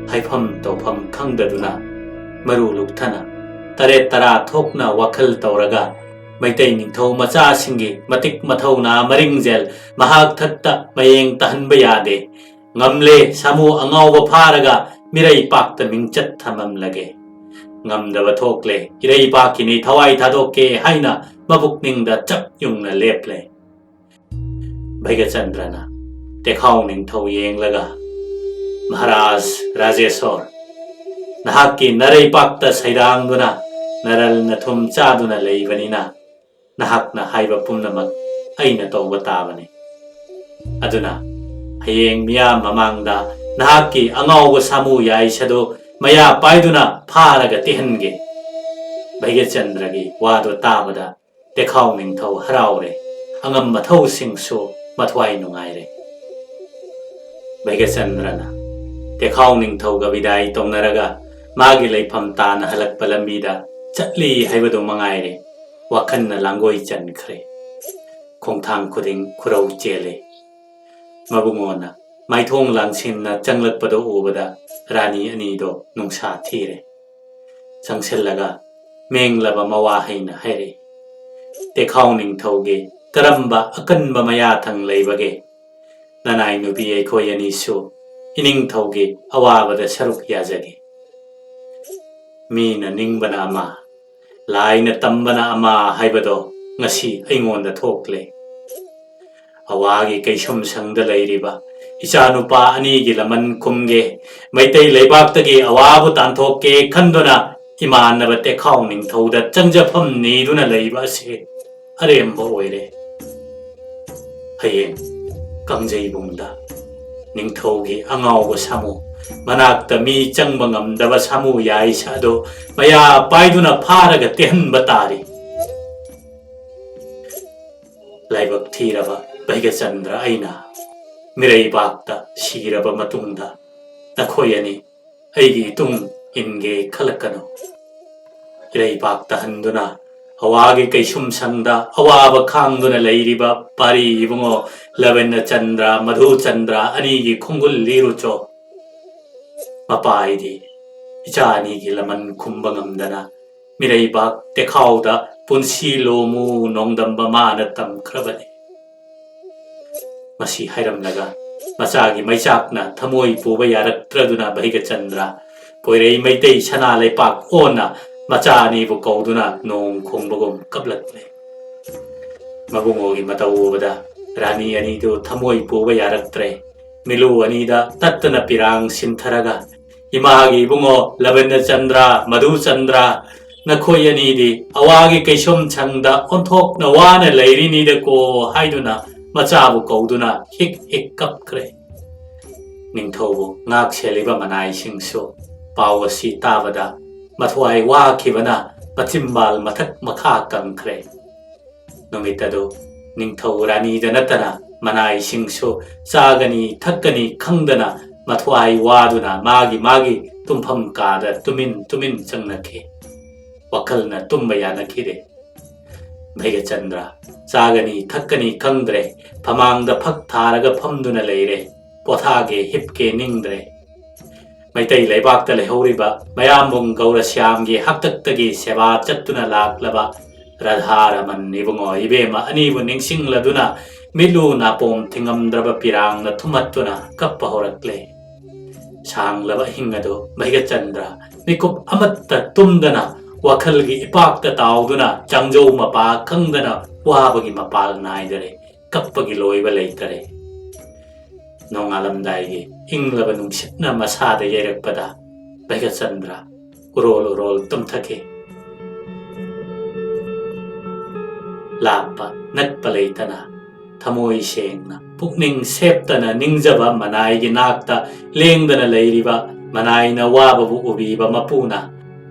ꯍꯥꯏꯐꯝ ꯇꯧꯐꯝ ꯈꯪꯗꯗꯨꯅ, ꯃꯔꯨ ꯂꯨꯛꯊꯅ ꯇꯔꯦꯠ ꯇꯔꯥ ꯊꯣꯛꯅ ꯋꯥꯈꯜ ꯇꯧꯔꯒ, ꯃꯩꯇꯩ ꯅꯤꯡꯊꯧ ꯃꯆꯥꯁꯤꯡꯒꯤ ꯃꯇꯤꯛ ꯃꯊꯧꯅꯥ ꯃꯔꯤꯡꯖꯦꯜ ꯃꯍꯥꯛ ꯊꯛꯇ ꯃꯌꯦꯡ ꯇꯥꯍꯟꯕ ꯌꯥꯗꯦ꯫ ꯉꯝꯂꯦ, ꯁꯥꯃꯨ ꯑꯉꯥꯎꯕ ꯐꯥꯔꯒ ꯃꯤꯔꯩ ꯄꯥꯛꯇ ꯃꯤꯡꯆꯠ ꯊꯝꯃꯝꯂꯒꯦ꯫ ꯉꯝꯗꯕ ꯊꯣꯛꯂꯦ, ꯏꯔꯩ ꯄꯥꯛꯀꯤꯅꯤ ꯊꯋꯥꯏ ꯊꯥꯗꯣꯛꯀꯦ ꯍꯥꯏꯅ ꯃꯕꯨꯛꯅꯤꯡꯗ ꯆꯞ ꯌꯨꯡꯅ ꯂꯦꯞꯂꯦ꯫ ꯚꯩꯒꯆꯟꯗ꯭ꯔꯅ ꯇꯦꯈꯥꯎ ꯅꯤꯡꯊꯧ ꯌꯦꯡꯂꯒ, "ꯃꯍꯥꯔꯥꯖ ꯔꯥꯖꯦꯁꯣꯔ, ꯅꯍꯥꯛꯀꯤ ꯅꯔꯩꯄꯥꯛꯇ ꯁꯩꯗꯥꯡꯗꯨꯅ ꯅꯔꯜ ꯅꯊꯨꯝ ꯆꯥꯗꯨꯅ ꯂꯩꯕꯅꯤꯅ, ꯅꯍꯥꯛꯅ ꯍꯥꯏꯕ ꯄꯨꯝꯅꯃꯛ ꯑꯩꯅ ꯇꯧꯕ ꯇꯥꯕꯅꯤ꯫ ꯑꯗꯨꯅ ꯍꯌꯦꯡ ꯃꯤꯌꯥꯝ ꯃꯃꯥꯡꯗ ꯅꯍꯥꯛꯀꯤ ꯑꯉꯥꯎꯕ ꯁꯥꯃꯨ ꯌꯥꯏꯁ ꯑꯗꯨ ꯃꯌꯥ ꯄꯥꯏꯗꯨꯅ ꯐꯥꯔꯒ ꯇꯤꯍꯟꯒꯦ꯫" ꯚꯩꯒꯆꯟꯗ꯭ꯔꯒꯤ ꯋꯥꯗꯨ ꯇꯥꯕꯗ ꯇꯦꯈꯥꯎ ꯅꯤꯡꯊꯧ ꯍꯔꯥꯎꯔꯦ, ꯑꯉꯝ ꯃꯊꯧꯁꯤꯡꯁꯨ ꯃꯊ꯭ꯋꯥꯏ ꯅꯨꯡꯉꯥꯏꯔꯦ꯫ ꯚꯩꯒꯆꯟꯗ꯭ꯔꯅ ꯇꯦꯈꯥꯎ ꯅꯤꯡꯊꯧꯒ ꯕꯤꯗꯥꯏ ꯇꯧꯅꯔꯒ ꯃꯥꯒꯤ ꯂꯩꯐꯝ ꯇꯥꯅ ꯍꯜꯂꯛꯄ ꯂꯝꯕꯤꯗ ꯆꯠꯂꯤ ꯍꯥꯏꯕꯗꯨ ꯃꯉꯥꯏꯔꯦ, ꯋꯥꯈꯜꯅ ꯂꯥꯡꯒꯣꯏ ꯆꯟꯈ꯭ꯔꯦ꯫ ꯈꯣꯡꯊꯥꯡ ꯈꯨꯗꯤꯡ ꯈꯨꯔꯧ ꯆꯦꯜꯂꯦ꯫ ꯃꯕꯨꯡꯉꯣꯅ ꯃꯥꯏꯊꯣꯡ ꯂꯥꯡꯁꯤꯟꯅ ꯆꯪꯂꯛꯄꯗꯨ ꯎꯕꯗ ꯔꯥꯅꯤ ꯑꯅꯤꯗꯣ ꯅꯨꯡꯁꯥ ꯊꯤꯔꯦ꯫ ꯆꯪꯁꯤꯜꯂꯒ ꯃꯦꯡꯂꯕ ꯃꯋꯥ ꯍꯩꯅ ꯍꯥꯏꯔꯛꯏ, "ꯇꯦꯈꯥꯎ ꯅꯤꯡꯊꯧꯒꯤ ꯀꯔꯝꯕ ꯑꯀꯟꯕ ꯃꯌꯥꯊꯪ ꯂꯩꯕꯒꯦ? ꯅꯅꯥꯏ ꯅꯨꯄꯤ ꯑꯩꯈꯣꯏ ꯑꯅꯤꯁꯨ ꯏꯅꯤꯡꯊꯧꯒꯤ ꯑꯋꯥꯕꯗ ꯁꯔꯨꯛ ꯌꯥꯖꯒꯦ꯫ ꯃꯤꯅ ꯅꯤꯡꯕꯅ ꯑꯃ, ꯂꯥꯏꯅ ꯇꯝꯕꯅ ꯑꯃ ꯍꯥꯏꯕꯗꯣ ꯉꯁꯤ ꯑꯩꯉꯣꯟꯗ ꯊꯣꯛꯂꯦ꯫ ꯑꯋꯥꯒꯤ ꯀꯩꯁꯨꯝꯁꯪꯗ ꯂꯩꯔꯤꯕ ꯏꯆꯥꯅꯨꯄꯥ ꯑꯅꯤꯒꯤ ꯂꯃꯟ ꯈꯨꯝꯒꯦ, ꯃꯩꯇꯩ ꯂꯩꯕꯥꯛꯇꯒꯤ ꯑꯋꯥꯕꯨ ꯇꯥꯟꯊꯣꯛꯀꯦ ꯈꯟꯗꯨꯅ ꯏꯃꯥꯟꯅꯕ ꯇꯦꯈꯥꯎ ꯅꯤꯡꯊꯧꯗ ꯆꯪꯖꯐꯝ ꯅꯤꯗꯨꯅ ꯂꯩꯕ ꯑꯁꯤ ꯑꯔꯦꯝꯕ ꯑꯣꯏꯔꯦ꯫ ꯍꯌꯦꯡ ꯀꯥꯡꯖꯩꯕꯨꯡꯗ ꯅꯤꯡꯊꯧꯒꯤ ꯑꯉꯥꯎꯕ ꯁꯥꯃꯨ ꯃꯅꯥꯛꯇ ꯃꯤ ꯆꯪꯕ ꯉꯝꯗꯕ ꯁꯥꯃꯨ ꯌꯥꯏꯁ ꯑꯗꯨ ꯃꯌꯥ ꯄꯥꯏꯗꯨꯅ ꯐꯥꯔꯒ ꯇꯦꯍꯟꯕ ꯇꯥꯔꯤ꯫ ꯂꯥꯏꯕꯛ ꯊꯤꯔꯕ ꯚꯩꯒꯆꯟꯗ꯭ꯔ ꯑꯩꯅ ꯃꯤꯔꯩꯕꯥꯛꯇ ꯁꯤꯔꯕ ꯃꯇꯨꯡꯗ ꯅꯈꯣꯏ ꯑꯅꯤ ꯑꯩꯒꯤ ꯏꯇꯨꯡ ꯏꯟꯒꯦ ꯈꯜꯂꯛꯀꯅꯨ꯫ ꯏꯔꯩꯕꯥꯛ ꯇꯥꯍꯟꯗꯨꯅ ꯍꯋꯥꯒꯤ ꯀꯩꯁꯨꯝ ꯁꯪꯗ ꯑꯋꯥꯕ ꯈꯥꯡꯗꯨꯅ ꯂꯩꯔꯤꯕ ꯄꯥꯔꯤ ꯏꯕꯨꯡꯉꯣ ꯂꯕꯦꯟꯗ꯭ꯔ ꯆꯟꯗ꯭ꯔ, ꯃꯙꯨ ꯆꯟꯗ꯭ꯔ ꯑꯅꯤꯒꯤ ꯈꯣꯡꯒꯨꯜ ꯂꯤꯔꯨꯆꯣ꯫ ꯃꯄꯥ ꯑꯩꯗꯤ ꯏꯆꯥ ꯑꯅꯤꯒꯤ ꯂꯃꯟ ꯈꯨꯝꯕ ꯉꯝꯗꯅ ꯃꯤꯔꯩꯕꯥꯛ ꯇꯦꯈꯥꯎꯗ ꯄꯨꯟꯁꯤ ꯂꯣꯃꯨ ꯅꯣꯡꯗꯝꯕ ꯃꯥꯅ ꯇꯝꯈ꯭ꯔꯕꯅꯤ꯫ ꯃꯁꯤ ꯍꯥꯏꯔꯝꯂꯒ ꯃꯆꯥꯒꯤ ꯃꯩꯆꯥꯛꯅ ꯊꯃꯣꯏ ꯄꯨꯕ ꯌꯥꯔꯛꯇ꯭ꯔꯗꯨꯅ ꯚꯩꯒꯆꯟꯗ꯭ꯔ ꯄꯣꯏꯔꯩ ꯃꯩꯇꯩ ꯁꯅꯥ ꯂꯩꯄꯥꯛ ꯑꯣꯟꯅ ꯃꯆꯥ ꯑꯅꯤꯕꯨ ꯀꯧꯗꯨꯅ ꯅꯣꯡ ꯈꯣꯡꯕꯒꯨꯝ ꯀꯞꯂꯛꯂꯦ꯫ ꯃꯕꯨꯡꯉꯣꯒꯤ ꯃꯇꯧ ꯎꯕꯗ ꯔꯥꯅꯤ ꯑꯅꯤꯗꯨ ꯊꯃꯣꯏ ꯄꯨꯕ ꯌꯥꯔꯛꯇ꯭ꯔꯦ꯫ ꯃꯤꯂꯨ ꯑꯅꯤꯗ ꯇꯠꯇꯅ ꯄꯤꯔꯥꯡ ꯁꯤꯟꯊꯔꯒ, "ꯏꯃꯥꯒꯤ ꯏꯕꯨꯡꯉꯣ ꯂꯕꯦꯟꯗ꯭ꯔ ꯆꯟꯗ꯭ꯔ, ꯃꯙꯨ ꯆꯟꯗ꯭ꯔ, ꯅꯈꯣꯏ ꯑꯅꯤꯗꯤ ꯑꯋꯥꯒꯤ ꯀꯩꯁꯨꯝ ꯁꯪꯗ ꯑꯣꯟꯊꯣꯛꯅ ꯋꯥꯅ ꯂꯩꯔꯤꯅꯤꯗꯀꯣ" ꯍꯥꯏꯗꯨꯅ ꯃꯆꯥꯕꯨ ꯀꯧꯗꯨꯅ ꯍꯤꯛ ꯍꯤꯛ ꯀꯞꯈ꯭ꯔꯦ꯫ ꯅꯤꯡꯊꯧꯕꯨ ꯉꯥꯛ ꯁꯦꯜꯂꯤꯕ ꯃꯅꯥꯏꯁꯤꯡꯁꯨ ꯄꯥꯎ ꯑꯁꯤ ꯇꯥꯕꯗ ꯃꯊ꯭ꯋꯥꯏ ꯋꯥꯈꯤꯕꯅ ꯃꯆꯤꯝꯕꯥꯜ ꯃꯊꯛ ꯃꯈꯥ ꯀꯪꯈ꯭ꯔꯦ꯫ ꯅꯨꯃꯤꯠ ꯑꯗꯨ ꯅꯤꯡꯊꯧ ꯔꯥꯅꯤꯗ ꯅꯠꯇꯅ ꯃꯅꯥꯏꯁꯤꯡꯁꯨ ꯆꯥꯒꯅꯤ ꯊꯛꯀꯅꯤ ꯈꯪꯗꯅ ꯃꯊ꯭ꯋꯥꯏ ꯋꯥꯗꯨꯅ ꯃꯥꯒꯤ ꯃꯥꯒꯤ ꯇꯨꯝꯐꯝ ꯀꯥꯗ ꯇꯨꯃꯤꯟ ꯇꯨꯃꯤꯟ ꯆꯪꯅꯈꯤ꯫ ꯋꯥꯈꯜꯅ ꯇꯨꯝꯕ ꯌꯥꯅꯈꯤꯗꯦ꯫ ꯚꯩꯒꯆꯟꯗ꯭ꯔ ꯆꯥꯒꯅꯤ ꯊꯛꯀꯅꯤ ꯈꯪꯗ꯭ꯔꯦ꯫ ꯐꯃꯥꯡꯗ ꯐꯛ ꯊꯥꯔꯒ ꯐꯝꯗꯨꯅ ꯂꯩꯔꯦ꯫ ꯄꯣꯊꯥꯒꯦ ꯍꯤꯞꯀꯦ ꯅꯤꯡꯗ꯭ꯔꯦ꯫ ꯃꯩꯇꯩ ꯂꯩꯕꯥꯛꯇ ꯂꯩꯍꯧꯔꯤꯕ ꯃꯌꯥꯝꯕꯨꯡ ꯒꯧꯔꯁ꯭ꯌꯥꯝꯒꯤ ꯍꯥꯛꯇꯛꯇꯒꯤ ꯁꯦꯕꯥ ꯆꯠꯇꯨꯅ ꯂꯥꯛꯂꯕ ꯔꯥꯙꯥ ꯔꯃꯟ ꯏꯕꯨꯡꯉꯣ ꯏꯕꯦꯝꯃ ꯑꯅꯤꯕꯨ ꯅꯤꯡꯁꯤꯡꯂꯗꯨꯅ ꯃꯤꯠꯂꯨ ꯅꯥꯄꯣꯝ ꯊꯤꯡꯉꯝꯗ꯭ꯔꯕ ꯄꯤꯔꯥꯡꯅ ꯊꯨꯝꯍꯠꯇꯨꯅ ꯀꯞꯄ ꯍꯧꯔꯛꯂꯦ꯫ ꯁꯥꯡꯂꯕ ꯑꯍꯤꯡ ꯑꯗꯨ ꯚꯩꯒꯆꯟꯗ꯭ꯔ ꯃꯤꯀꯨꯞ ꯑꯃꯠꯇ ꯇꯨꯝꯗꯅ ꯋꯥꯈꯜꯒꯤ ꯏꯄꯥꯛꯇ ꯇꯥꯎꯗꯨꯅ ꯆꯥꯡꯖꯧ ꯃꯄꯥ ꯈꯪꯗꯅ ꯋꯥꯕꯒꯤ ꯃꯄꯥꯜ ꯅꯥꯏꯗꯔꯦ, ꯀꯞꯄꯒꯤ ꯂꯣꯏꯕ ꯂꯩꯇꯔꯦ꯫ ꯅꯣꯡꯉꯥꯜꯂꯝꯗꯥꯏꯒꯤ ꯏꯪꯂꯕ ꯅꯨꯡꯁꯤꯠꯅ ꯃꯁꯥꯗ ꯌꯩꯔꯛꯄꯗ ꯚꯩꯒꯆꯟꯗ꯭ꯔ ꯎꯔꯣꯜ ꯎꯔꯣꯜ ꯇꯨꯝꯊꯈꯤ꯫ ꯂꯥꯞꯄ ꯅꯛꯄ ꯂꯩꯇꯅ ꯊꯃꯣꯏ ꯁꯦꯡꯅ ꯄꯨꯛꯅꯤꯡ ꯁꯦꯞꯇꯅ ꯅꯤꯡꯖꯕ ꯃꯅꯥꯏꯒꯤ ꯅꯥꯛꯇ ꯂꯦꯡꯗꯅ ꯂꯩꯔꯤꯕ ꯃꯅꯥꯏꯅ ꯋꯥꯕꯕꯨ ꯎꯕꯤꯕ ꯃꯄꯨꯅ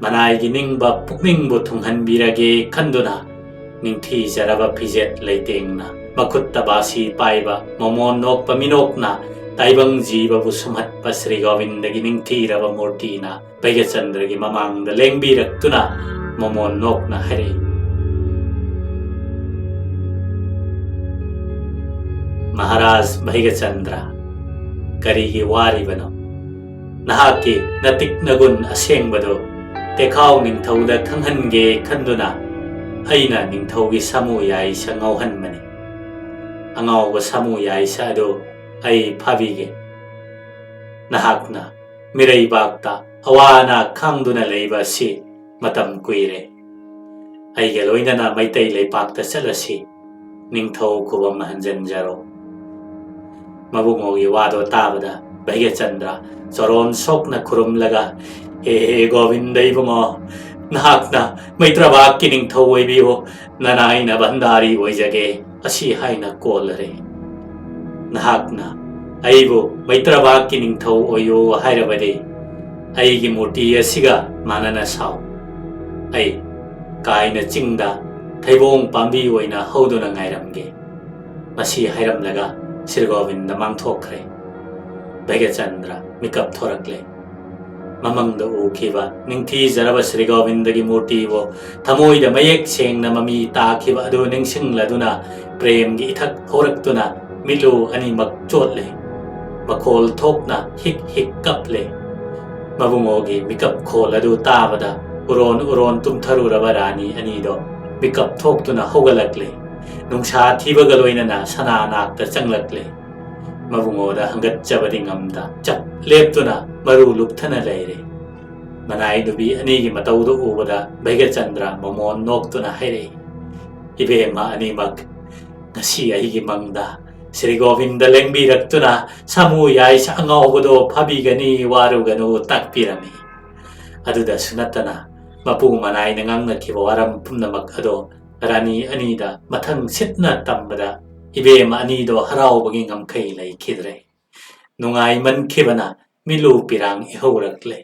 ꯃꯅꯥꯏꯒꯤ ꯅꯤꯡꯕ ꯄꯨꯛꯅꯤꯡꯕꯨ ꯊꯨꯡꯍꯟꯕꯤꯔꯒꯦ ꯈꯟꯗꯨꯅ ꯅꯤꯡꯊꯤꯖꯔꯕ ꯐꯤꯖꯦꯠ ꯂꯩꯇꯦꯡꯅ ꯃꯈꯨꯠꯇ ꯕꯥꯁꯤ ꯄꯥꯏꯕ ꯃꯃꯣꯟ ꯅꯣꯛꯄ ꯃꯤꯅꯣꯛꯅ ꯇꯥꯏꯕꯪ ꯖꯤꯕꯕꯨ ꯁꯨꯝꯍꯠꯄ ꯁ꯭ꯔꯤ ꯒꯣꯕꯤꯟꯗꯒꯤ ꯅꯤꯡꯊꯤꯔꯕ ꯃꯨꯔꯇꯤꯅ ꯚꯩꯒꯆꯟꯗ꯭ꯔꯒꯤ ꯃꯃꯥꯡꯗ ꯂꯦꯡꯕꯤꯔꯛꯇꯨꯅ ꯃꯃꯣꯟ ꯅꯣꯛꯅ ꯍꯥꯏꯔꯛꯏ, "ꯃꯍꯥꯔꯥꯖ ꯚꯩꯒꯆꯟꯗ꯭ꯔ, ꯀꯔꯤꯒꯤ ꯋꯥꯔꯤꯕꯅꯣ? ꯅꯍꯥꯛꯀꯤ ꯅꯇꯤꯛ ꯅꯒꯨꯟ ꯑꯁꯦꯡꯕꯗꯨ ꯇꯦꯈꯥꯎ ꯅꯤꯡꯊꯧꯗ ꯈꯪꯍꯟꯒꯦ ꯈꯟꯗꯨꯅ ꯑꯩꯅ ꯅꯤꯡꯊꯧꯒꯤ ꯁꯥꯃꯨ ꯌꯥꯏꯁ ꯉꯥꯎꯍꯟꯕꯅꯤ꯫ ꯑꯉꯥꯎꯕ ꯁꯥꯃꯨ ꯌꯥꯏꯁ ꯑꯗꯨ ꯑꯩ ꯐꯥꯕꯤꯒꯦ꯫ ꯅꯍꯥꯛꯅ ꯃꯤꯔꯩꯕꯥꯛꯇ ꯑꯋꯥ ꯑꯅꯥ ꯈꯥꯡꯗꯨꯅ ꯂꯩꯕ ꯑꯁꯤ ꯃꯇꯝ ꯀꯨꯏꯔꯦ꯫ ꯑꯩꯒ ꯂꯣꯏꯅꯅ ꯃꯩꯇꯩ ꯂꯩꯄꯥꯛꯇ ꯆꯠꯂꯁꯤ꯫ ꯅꯤꯡꯊꯧ ꯈꯨꯕꯝ ꯍꯟꯖꯟꯖꯔꯣ꯫" ꯃꯕꯨꯡꯉꯣꯒꯤ ꯋꯥꯗꯣ ꯇꯥꯕꯗ ꯚꯩꯒꯆꯟꯗ꯭ꯔ ꯆꯣꯔꯣꯟ ꯁꯣꯛꯅ ꯈꯨꯔꯨꯝꯂꯒ, "ꯍꯦ ꯍꯦ ꯒꯣꯕꯤꯟꯗ ꯏꯕꯨꯡꯉꯣ, ꯅꯍꯥꯛꯅ ꯃꯩꯇ꯭ꯔꯕꯥꯛꯀꯤ ꯅꯤꯡꯊꯧ ꯑꯣꯏꯕꯤꯌꯨ, ꯅꯅꯥꯏꯅ ꯚꯟꯗꯥꯔꯤ ꯑꯣꯏꯖꯒꯦ" ꯑꯁꯤ ꯍꯥꯏꯅ ꯀꯣꯜꯂꯔꯦ꯫ "ꯅꯍꯥꯛꯅ ꯑꯩꯕꯨ ꯃꯩꯇ꯭ꯔꯕꯥꯛꯀꯤ ꯅꯤꯡꯊꯧ ꯑꯣꯏꯌꯨ ꯍꯥꯏꯔꯕꯗꯤ ꯑꯩꯒꯤ ꯃꯨꯔꯇꯤ ꯑꯁꯤꯒ ꯃꯥꯟꯅꯅ ꯁꯥꯎ꯫ ꯑꯩ ꯀꯥꯏꯅ ꯆꯤꯡꯗ ꯊꯩꯕꯣꯡ ꯄꯥꯝꯕꯤ ꯑꯣꯏꯅ ꯍꯧꯗꯨꯅ ꯉꯥꯏꯔꯝꯒꯦ꯫" ꯃꯁꯤ ꯍꯥꯏꯔꯝꯂꯒ ꯁ꯭ꯔꯤ ꯒꯣꯕꯤꯟꯗ ꯃꯥꯡꯊꯣꯛꯈ꯭ꯔꯦ꯫ ꯚꯩꯒꯆꯟꯗ꯭ꯔ ꯃꯤꯀꯞ ꯊꯣꯔꯛꯂꯦ꯫ ꯃꯃꯪꯗ ꯎꯈꯤꯕ ꯅꯤꯡꯊꯤꯖꯔꯕ ꯁ꯭ꯔꯤ ꯒꯣꯕꯤꯟꯗꯒꯤ ꯃꯨꯔꯇꯤꯕꯨ ꯊꯃꯣꯏꯗ ꯃꯌꯦꯛ ꯁꯦꯡꯅ ꯃꯃꯤ ꯇꯥꯈꯤꯕ ꯑꯗꯨ ꯅꯤꯡꯁꯤꯡꯂꯗꯨꯅ ꯄ꯭ꯔꯦꯝꯒꯤ ꯏꯊꯛ ꯍꯧꯔꯛꯇꯨꯅ ꯃꯤꯠꯂꯨ ꯑꯅꯤꯃꯛ ꯆꯣꯠꯂꯦ꯫ ꯃꯈꯣꯜ ꯊꯣꯛꯅ ꯍꯤꯛ ꯍꯤꯛ ꯀꯞꯂꯦ꯫ ꯃꯕꯨꯡꯉꯣꯒꯤ ꯃꯤꯀꯞ ꯈꯣꯜ ꯑꯗꯨ ꯇꯥꯕꯗ ꯎꯔꯣꯟ ꯎꯔꯣꯟ ꯇꯨꯝꯊꯔꯨꯔꯕ ꯔꯥꯅꯤ ꯑꯅꯤꯗꯣ ꯃꯤꯀꯞ ꯊꯣꯛꯇꯨꯅ ꯍꯧꯒꯠꯂꯛꯂꯦ꯫ ꯅꯨꯡꯁꯥ ꯊꯤꯕꯒ ꯂꯣꯏꯅꯅ ꯁꯅꯥ ꯅꯥꯛꯇ ꯆꯪꯂꯛꯂꯦ꯫ ꯃꯕꯨꯡꯉꯣꯗ ꯍꯪꯒꯠꯆꯕꯗꯤ ꯉꯝꯗ ꯆꯞ ꯂꯦꯞꯇꯨꯅ ꯃꯔꯨ ꯂꯨꯞꯊꯅ ꯂꯩꯔꯦ꯫ ꯃꯅꯥꯏ ꯅꯨꯄꯤ ꯑꯅꯤꯒꯤ ꯃꯇꯧꯗꯨ ꯎꯕꯗ ꯚꯩꯒꯆꯟꯗ꯭ꯔ ꯃꯃꯣꯟ ꯅꯣꯛꯇꯨꯅ ꯍꯥꯏꯔꯛꯏ, "ꯏꯕꯦꯝꯃ ꯑꯅꯤꯃꯛ, ꯉꯁꯤ ꯑꯩꯒꯤ ꯃꯪꯗ ꯁ꯭ꯔꯤ ꯒꯣꯕꯤꯟꯗ ꯂꯦꯡꯕꯤꯔꯛꯇꯨꯅ ꯁꯥꯃꯨ ꯌꯥꯏꯁ ꯑꯉꯥꯎꯕꯗꯣ ꯐꯥꯕꯤꯒꯅꯤ, ꯋꯥꯔꯨꯒꯅꯨ, ꯇꯥꯛꯄꯤꯔꯝꯃꯤ꯫ ꯑꯗꯨꯗꯁꯨ ꯅꯠꯇꯅ ꯃꯄꯨ ꯃꯅꯥꯏꯅ ꯉꯥꯡꯅꯈꯤꯕ ꯋꯥꯔꯝ ꯄꯨꯝꯅꯃꯛ ꯑꯗꯣ ꯔꯥꯅꯤ ꯑꯅꯤꯗ ꯃꯊꯪ ꯁꯤꯠꯅ ꯇꯝꯕꯗ ꯏꯕꯦꯝ ꯑꯅꯤꯗꯣ ꯍꯔꯥꯎꯕꯒꯤ ꯉꯝꯈꯩ ꯂꯩꯈꯤꯗ꯭ꯔꯦ꯫ ꯅꯨꯡꯉꯥꯏꯃꯟꯈꯤꯕꯅ ꯃꯤꯠꯂꯨ ꯄꯤꯔꯥꯡ ꯏꯍꯧꯔꯛꯂꯦ꯫